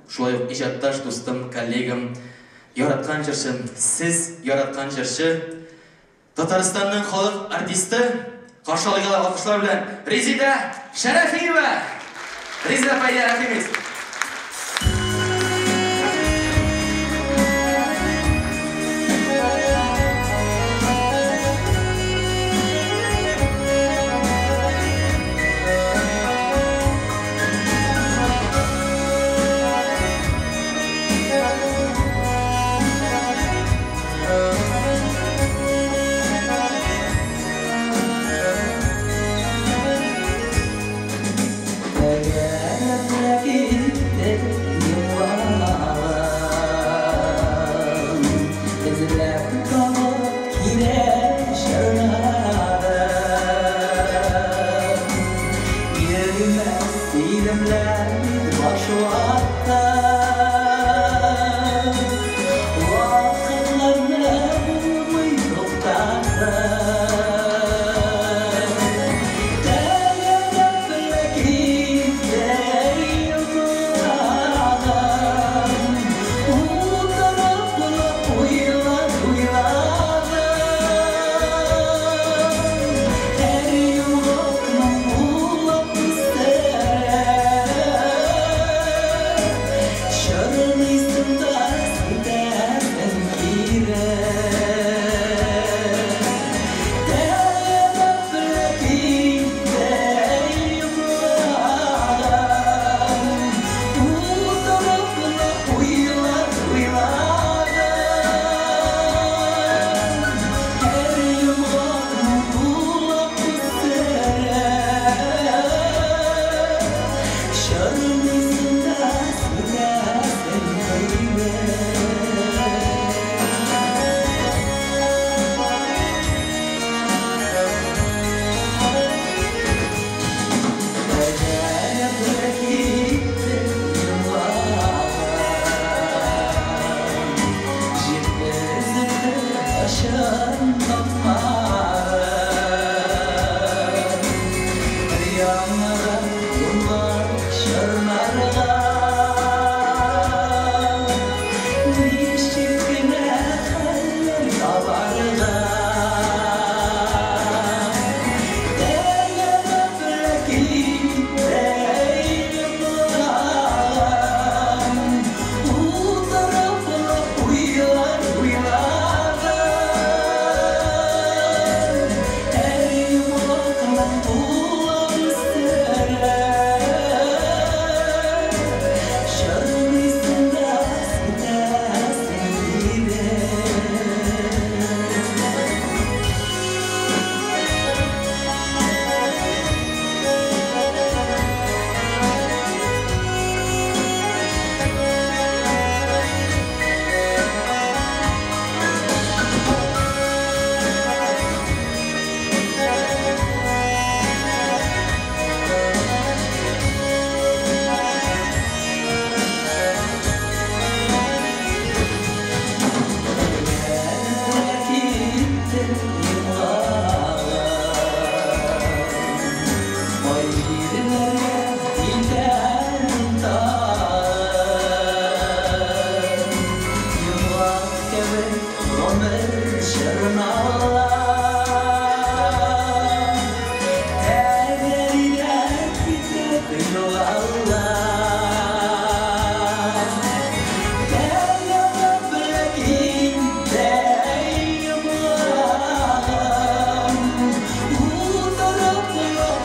Speaker 1: шулай ук иҗатташ дустым, коллегам, яраткан җырчым, сез яраткан җырчы, Татарстанның халык артисты, каршы алыйк алкышлар белән Резеда Шәрәфиева! Резеда апа, әйдә, рәхим ит.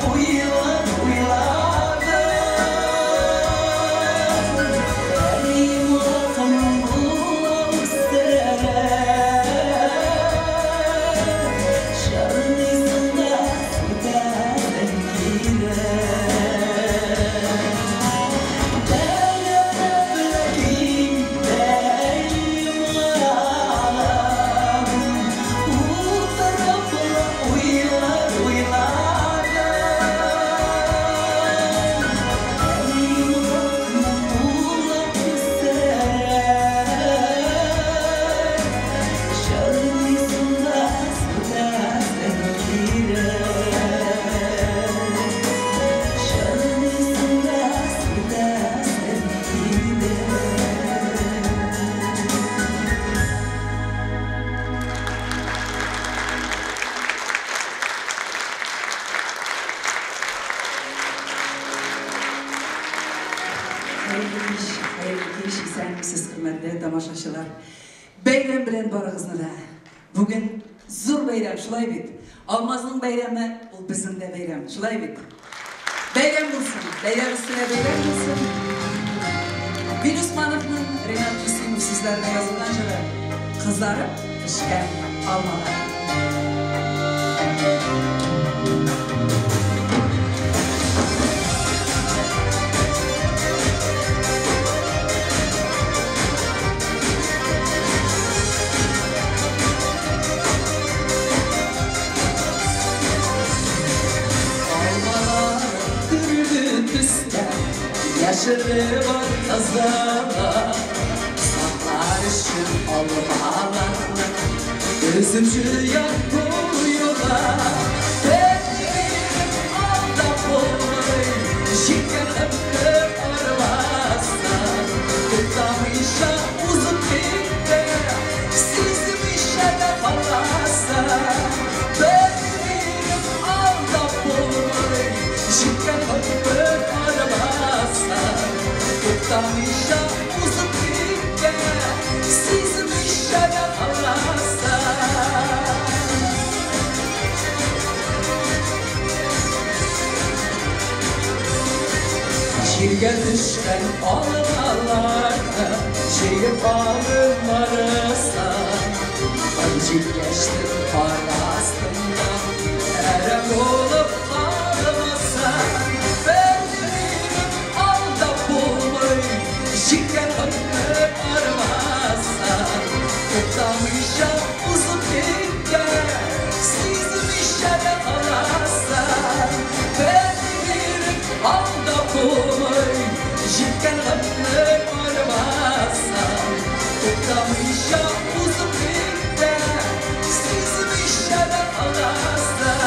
Speaker 7: Уйлар, уйлар.
Speaker 8: белән барыгызны да. Бүген зур бәйрәм, шулай бит. Алмазның бәйрәме, ул безнең дә бәйрәм, шулай бит. Бәйрәм булсын, бәйрәм өстенә бәйрәм булсын. Вил Усмановның Ренат Мөслимов сүзләренә язылган җыры Кызарып пешкән алмалар. Яшеле бар кызыла, саклар өчен алмаларны өзем җыя куела. Бер алдап булмый, җиткән гомер арбасы. Туктамыйча узып китте, сизмичә дә каласың. Бер алдап булмый, җиткән гомер арбасы. Туктамыйча узып китте, сизмичә дә каласың. Җиргә төшкән алмаларны җыеп алып барырсың. Җилкәчтең кар астында әрәм булып калмасын. Бер алдап булмый, җиткән гомер арбасы. Туктамыйча узып китте, сизмичә дә каласың. Бер алдап булмый, җиткән гомер арбасы. Туктамыйча узып китте, сизмичә дә каласың.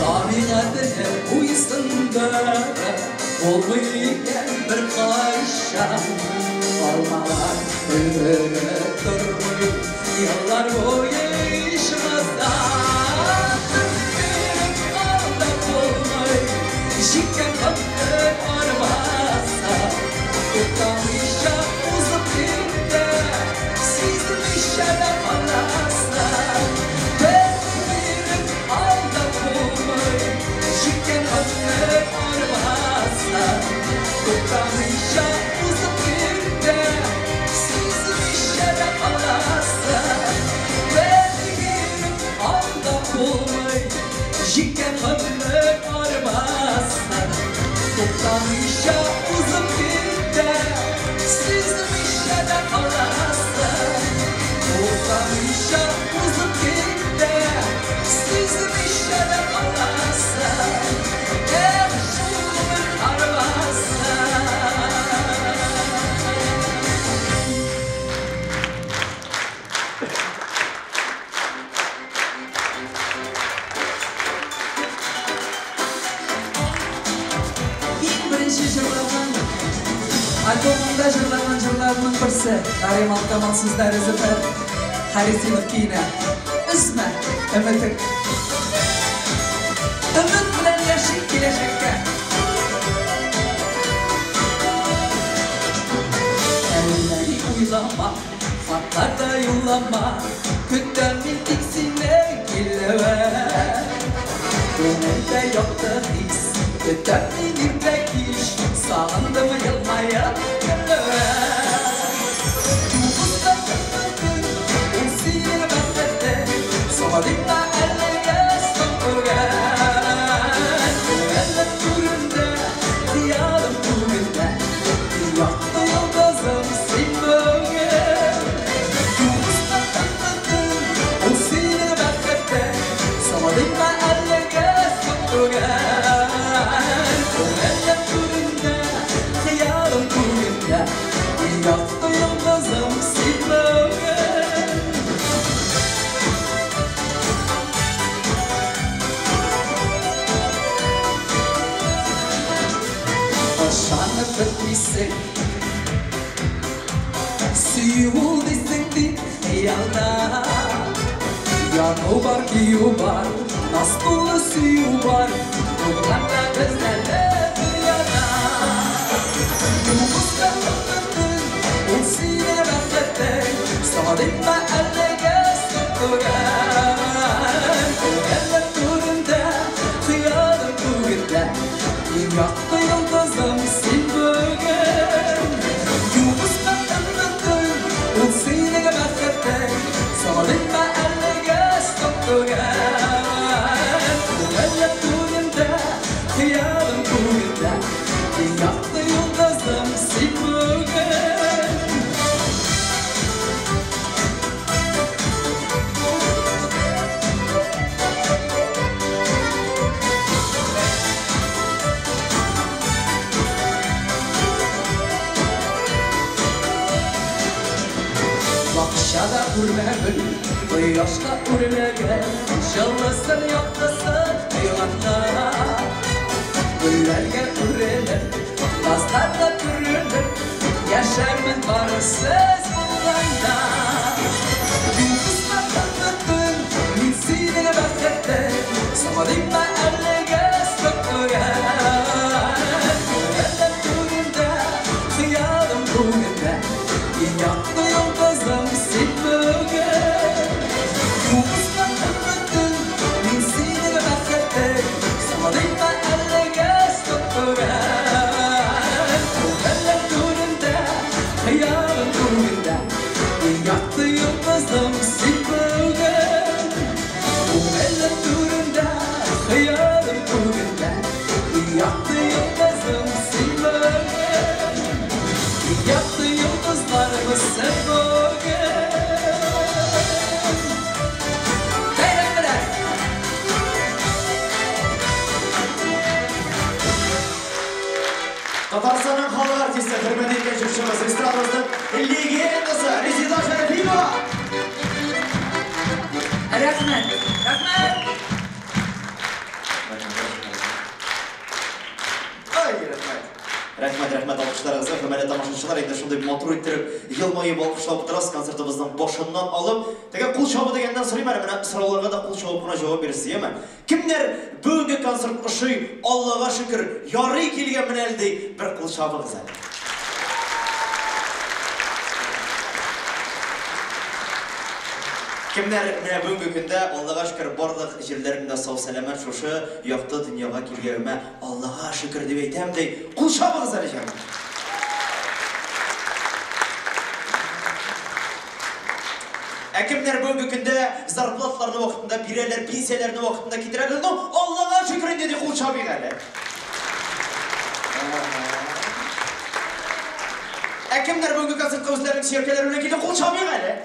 Speaker 8: Табигатьне буйсындырып булмый икән бер кайчан. Алмалар өлгереп тормый, еллар буе ичмаса. Алдап булмый, җиткән гомер арбасы. Туктамыйча узып китте, сизмичә дә каласың. Бер алдап булмый, җиткән гомер арбасы. Туктамыйча узып китте, сизмичә дә каласың. Бер алдап булмый, җиткән гомер арбасы. Туктамыйча узып китте, сизмичә дә каласың. Туктамыйча узып китте, сизмичә дә каласың. Эх, шул гомер арбасы. Иң беренче җырлаган, альбомымда җырлаган җырларымның берсе Нариман Камал сүзләре Зөфәр Харисинов көенә. Өзмә өметең. Өмет белән яшик киләчәккә. Әллә ни уйлама, хатлар да юллама, көтәм мин тик сине килүен. Күңелдә якты хис, көтәм мин иртә кич, сагындым елмаеп көлүен. Тугызда көтәм, ул синең бәхетең, соң әлегә соң түгел. Күңелем түрендә, хыялым күгендә, якты йолдызым син бүген. Тугызда көтәм, ул синең бәхетең, соң әлегә соң түгел. Күңелем түрендә, хыялым күгендә, якты йолдызым син бүген. Ышанып бетмисең, сөю ул дисең тик хыялда. Яну бар, кию бар, наз тулы сөю бар, туганда без әле дөньяда. Югыйсә өметең, ул сине бәхетең, сагынма әлегә соң түгел. Күңелем түрендә, хыялым күгендә, иң якты йолдызым син бүген. Югыйсә өметең, ул синең бәхетең, сагынма әлегә соң түгел. Күңелем түрендә, хыялым күгендә, иң якты йолдызым син бүген. Бакчада үрмә гөл, кояшка үрмәгән, җылысын, яктысын тойганда. Гөлләргә үрелеп, назларга төрелеп, яшәрмен бары сез булганда. Югыйсә өметең, мин синең бәхетең, сагынма әлегә соң түгел. Күңелем түрендә, хыялым күгендә, иң якты йолдызым син бүген. Югыйсә өметең, мин синең бәхетең, сагынма әлегә соң түгел. Күңелем түрендә, хыялым күгендә, иң якты йолдызым син бүген. Күңелем түрендә, хыялым күгендә, иң якты йолдызым син бүген. Иң якты йолдызларыбыз син бүген. Бәйрәм белән!
Speaker 5: Татарстанның халык артисты, хөрмәт иткән җырчыбыз, эстрадабызның легендасы Резеда Шәрәфиева.
Speaker 8: Рәхмәт! Рәхмәт!
Speaker 5: Ай, рәхмәт. Рәхмәт, рәхмәт алкышларыгызга, хөрмәтле тамашачылар, инде шундый матур иттереп, елмаеп алкышлап утырасыз концертыбызның башыннан алып. Теге кул чабу дигәннән сорыйм әле, менә сорауларга да кул чабып кына җавап бирерсез, яме? Кемнәр бүгенге концерт ошый, Аллага шөкер, ярый килгән менә әле ди, бер кул чабыгыз әле. Кемнәр менә бүгенге көндә Аллага шөкер барлык җирләрендә сау сәламәт шушы якты дөньяга килгәнемә Аллага шөкер дип әйтәм ди. Кул чабыгыз әле җаным. Ә кемнәр бүгенге көндә зарплаталарны вакытында бирәләр, пенсияләрне вакытында китерәләр? Ну, Аллага шөкер инде ди, кул чабыйк әле. Ә кемнәр бүгенге концертка үзләренең сөяркәләре белән килде, кул чабыйк әле.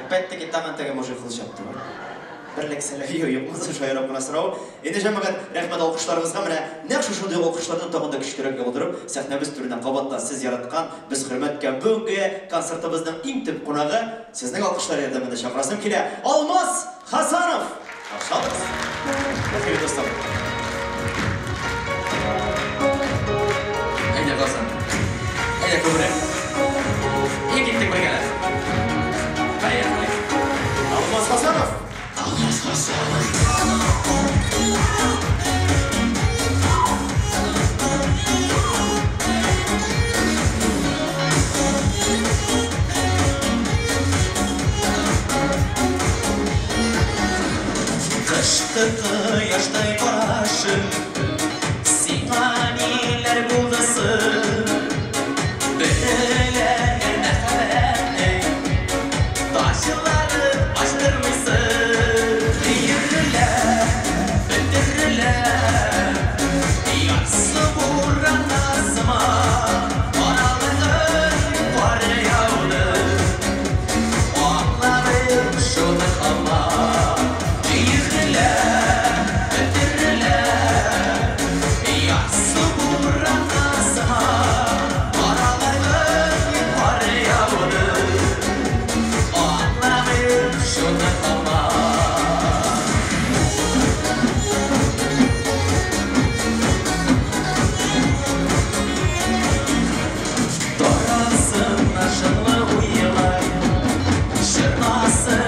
Speaker 5: Опять-таки тагын теге мужик кул чапты. Берлек сәләфи юкмы, шаярып кына сорау. Инде җәмәгать, рәхмәт алкышларыгызга. Менә нәкъ шушындый алкышларны тагын да көчлерәк яудырып, сәхнәбез түренә кабаттан сез яраткан, без хөрмәт иткән бүгенге концертыбызның иң төп кунагы сезнең алкышлар ярдәмендә чакырасым килә. Алмаз Хасанов. Каршы алыгыз. Рәхмәт, дуслар.
Speaker 1: Әйдә, Хасан. Әйдә, күбрәк. И киттек бергәләп. Поехали.
Speaker 5: Алмаз Хасанов.
Speaker 1: Алмаз Хасанов. Кышкы кояштай карашың, сиңа ниләр булды соң? Бөреләнгән мәхәббәтнең таҗларын ачтырмыйсың. Йөрелә, бөтерелә, ярсу буранда сыман, аралыгын кар яуды. Аңладым шуны һаман. Йөрелә, бөтерелә, ярсу буранда сыман, аралыгын кар яуды. Аңладым шуны һаман. Таралсын шынлы уйлар, чорнасын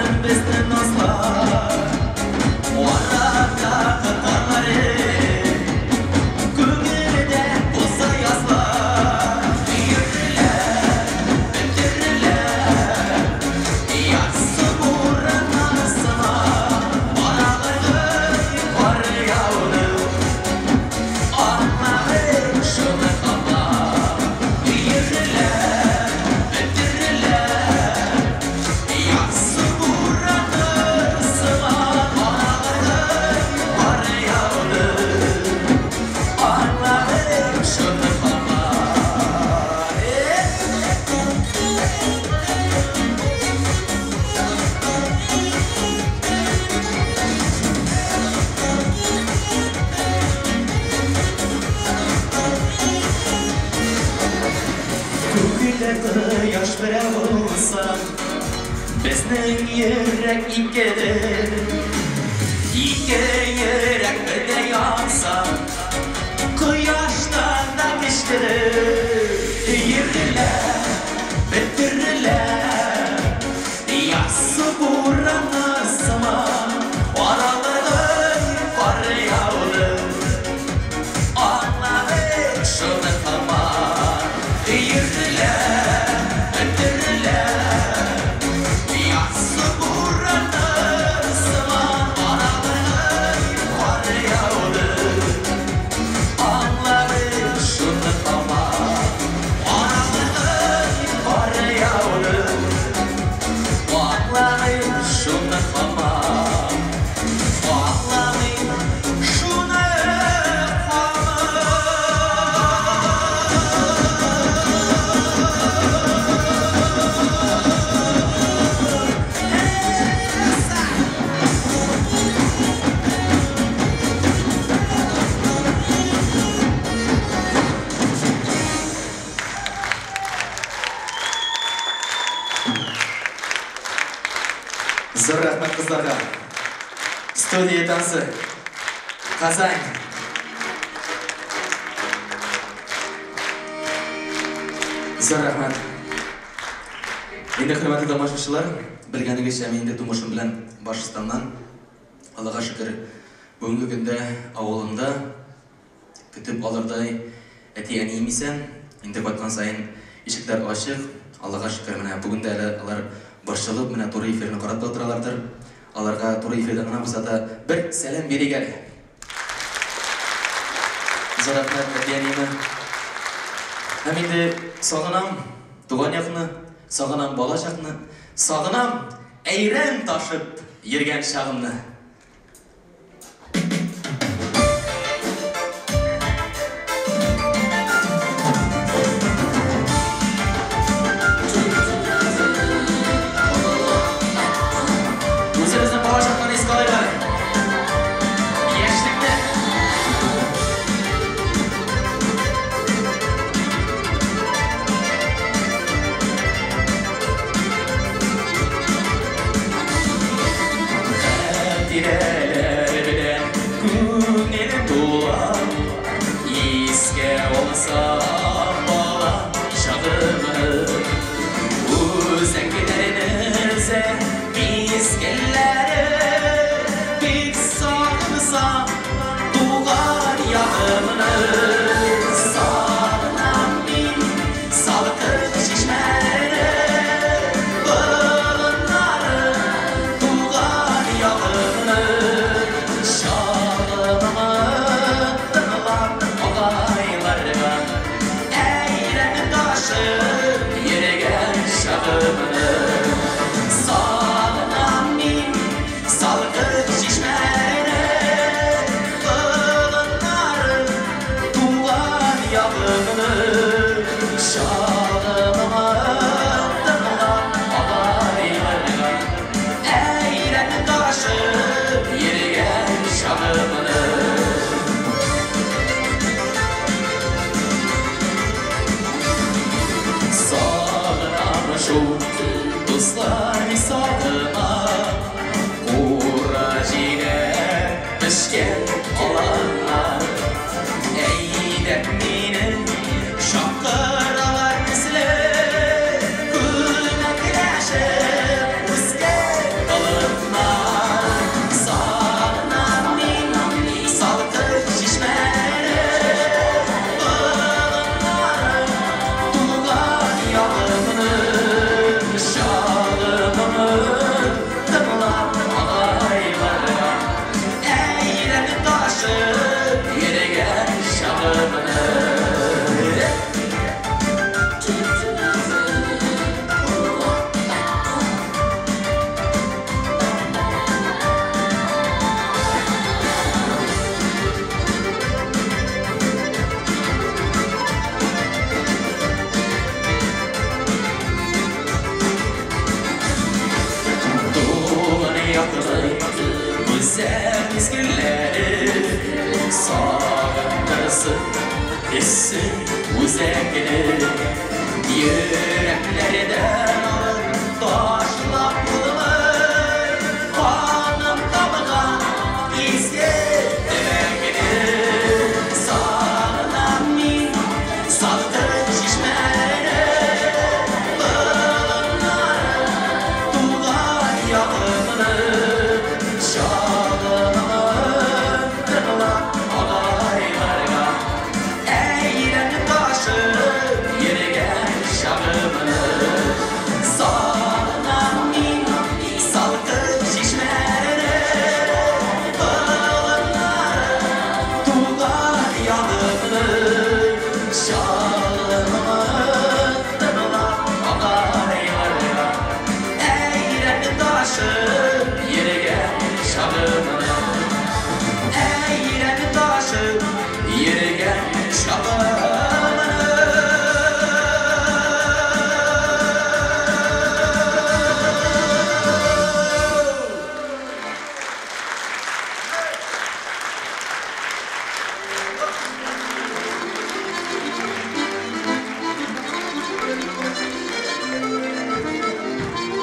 Speaker 1: Безнең йөрәк икедер, ике йөрәк бергә янса, кояштан да көчледер. Йөрелә, бетерелә, яссы бураны сыман, аралыгын кар яуды. Аңладык шуны һаман. Йөрелә, бетерелә, яссы бураны сыман, аралыгын кар яуды. Аңладык шуны һаман. Аралыгын кар яуды. Аңладык шуны һаман. Аңладык шуны һаман. Зур рәхмәт кызларга. Студия танцы. Казань. Зур рәхмәт. Инде, хөрмәтле тамашачылар, белгәнегезчә, мин инде тумышым белән Башкортстаннан. Аллага шөкер, бүгенге көндә авылымда көтеп алырдай әти-әнием исән. Инде кайткан саен ишекләр ачык. Аллага шөкер, менә бүген дә әле алар борчылып, менә туры эфирны карап та утыралардыр. Аларга туры эфирдан гына булса да бер сәлам бирик әле. Зур рәхмәт әти-әниемә. Һәм инде сагынам туган якны, сагынам бала чакны, сагынам әйрән ташып йөргән чагымны. Үзебезнең бала чакларны искә алыйк әле. Яшьлекне. Хатирәләр белән күңелем тула, искә алсам бала чагымны. Үзәкләрне өзә мизгелләре, бик сагынсам туган ягымны. Сагынам мин салкын чишмәләре, болыннары, туган ягымны. Чагымны тыңлап агайларга, әйрән ташып йөргән чагымны. Сагынам мин салкын чишмәләре, болыннары, туган ягымны. Чагымны тыңлап агайларга, әйрән ташып йөргән чагымны. Сагынам шул дуслар, мин сагынам, кура җиләк пешкән аланнар. Әйдәп мине чакыралар төсле, күмәкләшеп үскән болыннар. Сагынам мин салкын чишмәләре, болыннары, туган ягымны. Чагымны тыңлап агайларга, әйрән ташып йөргән чагымны. Туган якның гүзәл мизгелләре сагындырсын эссе үзәкне. Йөрәкләрдән алып
Speaker 7: Ташлап булмый каным тамган изге төбәгне. Сагынам мин салкын чишмәне, болыннары, туган ягымны. Чалымны тыңлап агайларга, әйрән ташып йөргән чагымны. Сагынам мин салкын чишмәне, болыннары, туган ягымны. Чалымны тыңлап агайларга, әйрән ташып йөргән чагымны. Әйрән ташып йөргән чагымны.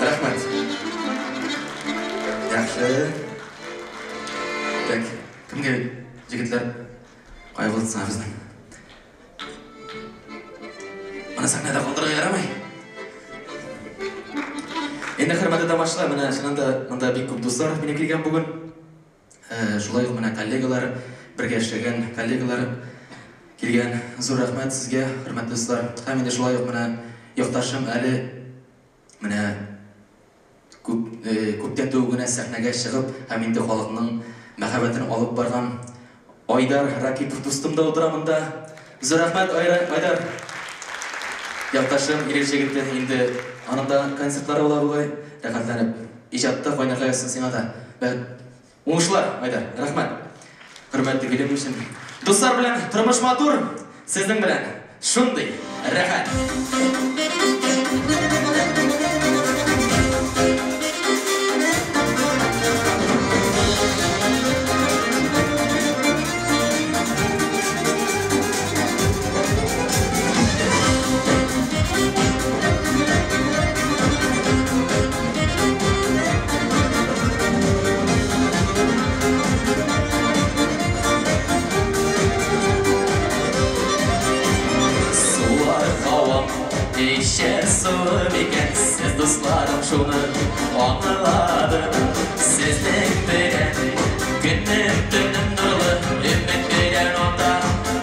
Speaker 1: Рәхмәт. Яхшы. Так, кемгә, егетләр? Кая булды соң безнең? Моны сәхнәдә калдырырга ярамый. Инде, хөрмәтле тамашачылар, менә чыннан да монда бик күп дуслар мине килгән бүген. Шулай ук менә коллегалар, бергә эшләгән коллегалар килгән. Зур рәхмәт сезгә, хөрмәтле дуслар. Һәм инде шулай ук менә якташым әле менә күптән түгел генә сәхнәгә чыгып һәм инде халыкның мәхәббәтен алып барган Айдар Ракипов дустым да утыра монда. Зур рәхмәт, Айдар. Якташым, Ирек җегете, инде аның да концертлары була бугай. Рәхәтләнеп. Иҗатта кайнарга язсын сиңа да. Уңышлар, Айдар. Рәхмәт. Хөрмәтле килем өчен. Дуслар белән тормыш матур, сезнең белән шундый рәхәт. Сулар һавам, эчәр суым икән, сез, дусларым, шуны аңладым. Сезнең белән көнем, төнем нурлы, өмет белән ата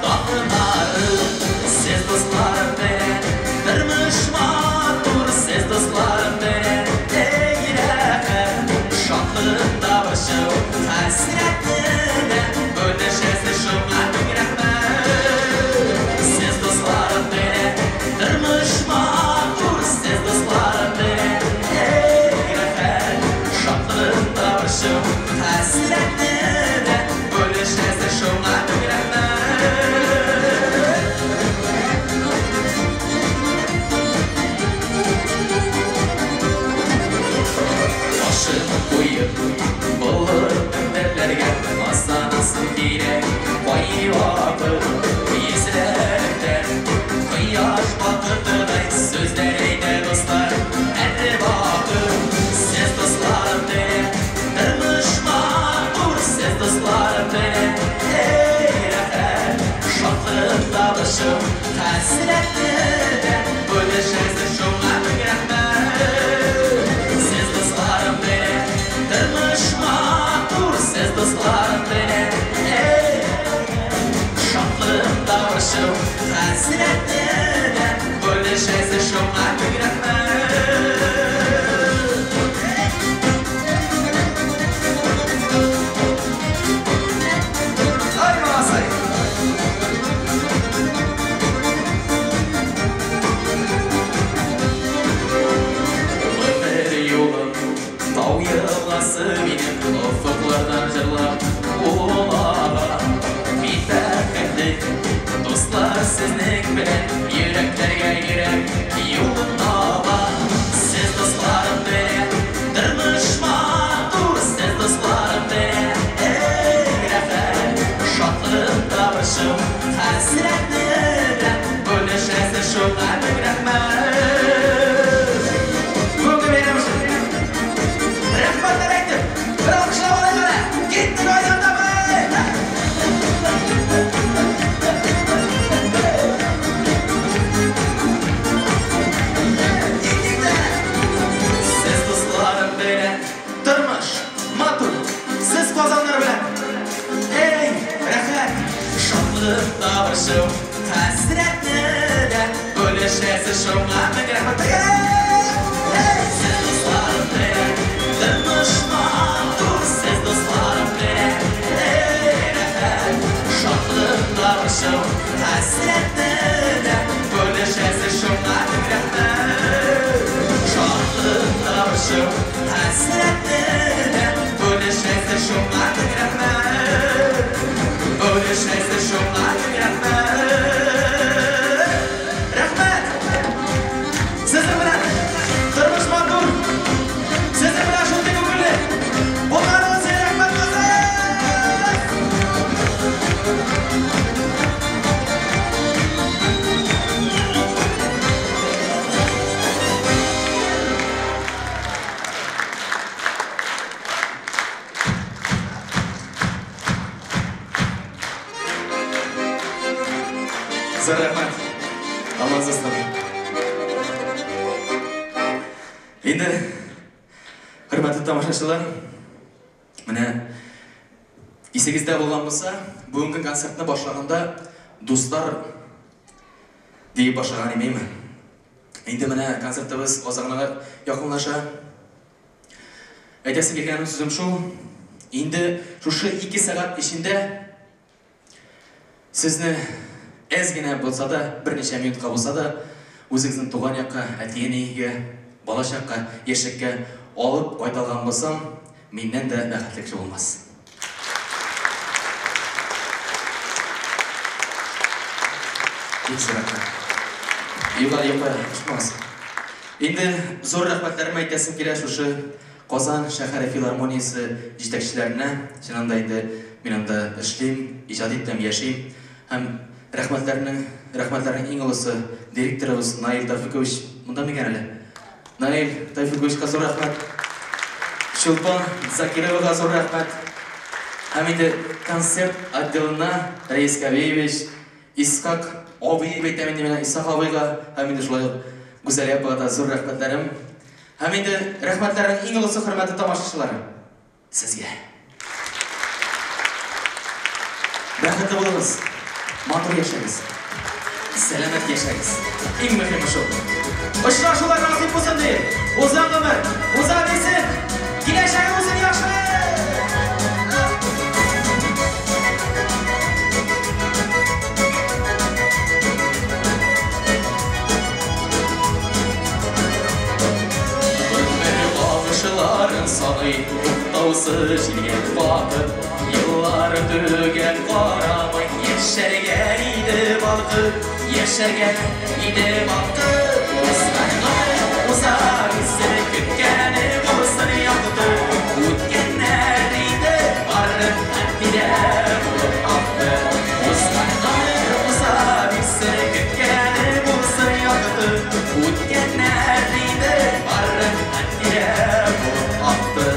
Speaker 1: таңнарым. Сез, дусларым белән тормыш матур, сез, дусларым белән эй рәхәт. Шатлыкта борчу, хәсрәтне дә бүлешәсез, шуңа мең рәхмәт. Сез, дусларым белән тормыш матур, сез, дусларым белән эй рәхәт. Шатлыкта борчу, хәсрәтне дә бүлешәсез, шуңа мең рәхмәт. Башын куеп болыт мендәрләргә, назланасың килә кайвакыт. Йөзләреңдән кояш батыртыдай сүзләр әйтә дуслар һәрвакыт. Сез, дусларым белән тормыш матур, сез, дусларым белән эй рәхәт. Шатлыкта борчу, хәсрәтне дә бүлешәсез, шуңа мең рәхмәт. Сез, дусларым белән тормыш матур, сез, дусларым белән эй шатлыкта борчу, хәсрәтне дә бүлешәсез, шуңа мең рәхмәт. Ай, маласай! Гомер юлым тау елгасы минем, офыклардан җырлап ул ага. Мин бәхетле, дуслар, сезнең белән йөрәкләргә йөрәк юлын таба. Сез, дусларым белән тормыш матур, сез, дусларым белән эй рәхәт. Шатлыкта борчу, хәсрәтне дә бүлешәсез, шуңа мең рәхмәт. Бүгенге бәйрәм
Speaker 7: Шатлык та борчу, хәсрәтне дә бүлешәсез шуңа мең рәхмәт. Сез дусларым белән тормыш матур, сез дусларым белән рәхәт. Шатлык та борчу, хәсрәтне дә бүлешәсез шуңа мең рәхмәт. Шатлык та борчу, хәсрәтне дә бүлешәсез шуңа мең рәхмәт. Бүлешәсез шуңа мең рәхмәт. Рәхмәт! Сезнең белән тормыш матур, сезнең белән шундый күңелле. Булганыгыз өчен рәхмәт, кызым!
Speaker 1: Зур рәхмәт. Алмаз дустым. Инде, хөрмәтле тамашачылар, менә исегездә булган булса, бүгенге концертны башлаганда дуслар диеп башлаган имейме? Инде менә концертыбыз азагына якынлаша. Әйтәсе килгән сүзем шул, инде шушы 2 сәгать эчендә сезне әз генә булса да, берничә минутка булса да, үзегезнең туган якка, әти-әнигә, балачакка, яшьлеккә алып кайталган булсам, миннән дә бәхетле кеше булмас. Бик зур рәхмәт. Югары юкка чыкмагыз. Инде зур рәхмәтләремне әйтәсем килә шушы Казан шәһәре филармониясе җитәкчеләренә. Чыннан да инде мин анда эшлим, иҗат итәм, яшим. Һәм рәхмәтләрнең иң олысы директорыбыз Наил Тәүфикович. Монда микән әле? Наил Тәүфиковичка зур рәхмәт. Чулпан Закировага зур рәхмәт. Һәм инде концерт отделына Рәис Кавиевич, Исхак абый дип әйтәм инде мин Исхак абыйга, һәм инде шулай ук Гүзәлия апага да зур рәхмәтләрем. Һәм инде рәхмәтләрнең иң олысы, хөрмәтле тамашачылар, сезгә. Бәхетле булыгыз, матур яшәгез, сәламәт яшәгез. Иң мөһиме шул. Очрашулар насыйп булсын дип, уза гомер, уза бирсен, киләчәге булсын яхшы! Гомер саный, туктаусыз җилгә вакыт, еллар төгәл карамый, яшәргә иде балкып, яшәргә иде балкып. Узган гомер уза бирсен, көткәне булсын якты, үткәннәр инде бары хатирә булып акты. Узган гомер уза бирсен, көткәне булсын якты, үткәннәр инде бары хатирә булып акты.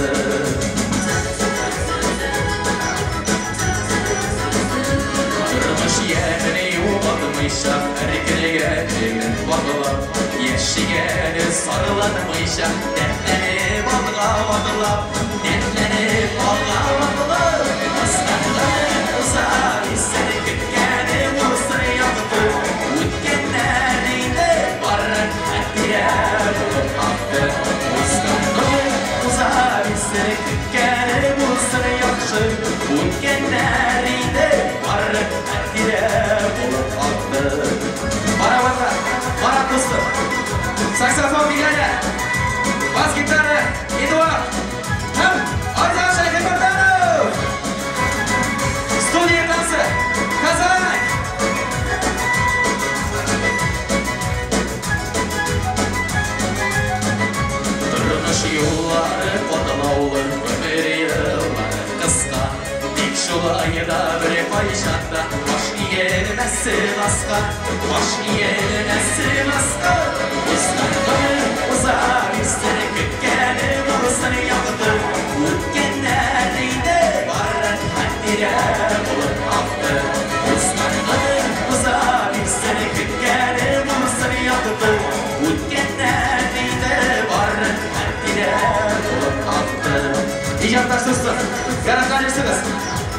Speaker 1: Тормыш ямене югалтмыйча, һәр көнгә теген ватылып, яшигәне сарланмыйча, дәртләнеп алга ватылып, дәртләнеп алга ватылып. Узган гомер уза бирсен, көткәне булсын якты, үткәннәр инде бары хатирә булып акты. Узган гомер уза бирсен, көткәне булсын яхшы, үткәннәр инде бары хатирә булып акты. Барабанда, Марат дустым, саксофон Диләрә, бас гитара Эдуард һәм Айзат Шәйхетмәрданов. Студия танцы Казань. Тормыш юллары катлаулы, гомер еллары кыска, тик шулай да бер кайчан да баш иелмәсен аска, баш иелмәсен аска. Узган гомер уза бирсен, көткәне булсын якты, үткәннәр инде бары хатирә булып акты. Узган гомер уза бирсен, көткәне булсын якты, үткәннәр инде бары хатирә булып акты. Иҗатташ дустым, яраткан җырчыбыз,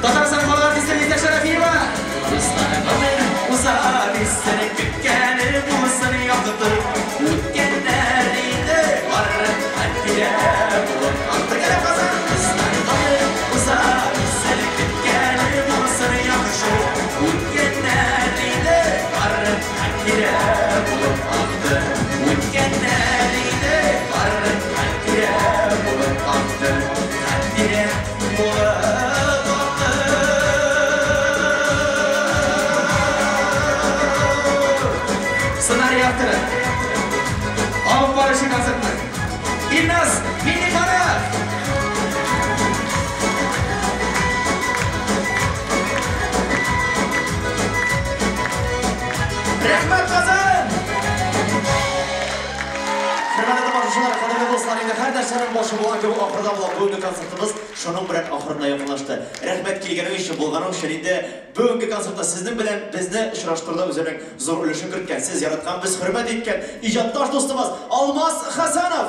Speaker 1: Татарстан халык артисты Лилия Шәрәфиева. Дуслар, гомер уза бирсен, көткәне булсын якты. Үткәннәр инде бары хатирә булып калды. Бергәләп, Казан! Дуслар, гомер уза бирсен, көткәне булсын яхшы. Үткәннәр инде бары хатирә булып калды. Үткәннәр инде бары хатирә булып калды. Хатирә булып калды. Сценарий авторы, алып баручы концертны Илназ Миннеханов. Рәхмәт, Казан!
Speaker 5: Хөрмәтле тамашачылар, кадерле дуслар, инде һәр нәрсәнең башы булган кебек ахырда була. Бүгенге концертыбыз шуның белән ахырына якынлашты. Рәхмәт килгәнең өчен, булганың өчен. Инде бүгенге концертта сезнең белән безне очраштыруда үзенең зур өлешен керткән, сез яраткан, без хөрмәт иткән иҗатташ дустыбыз Алмаз Хасанов.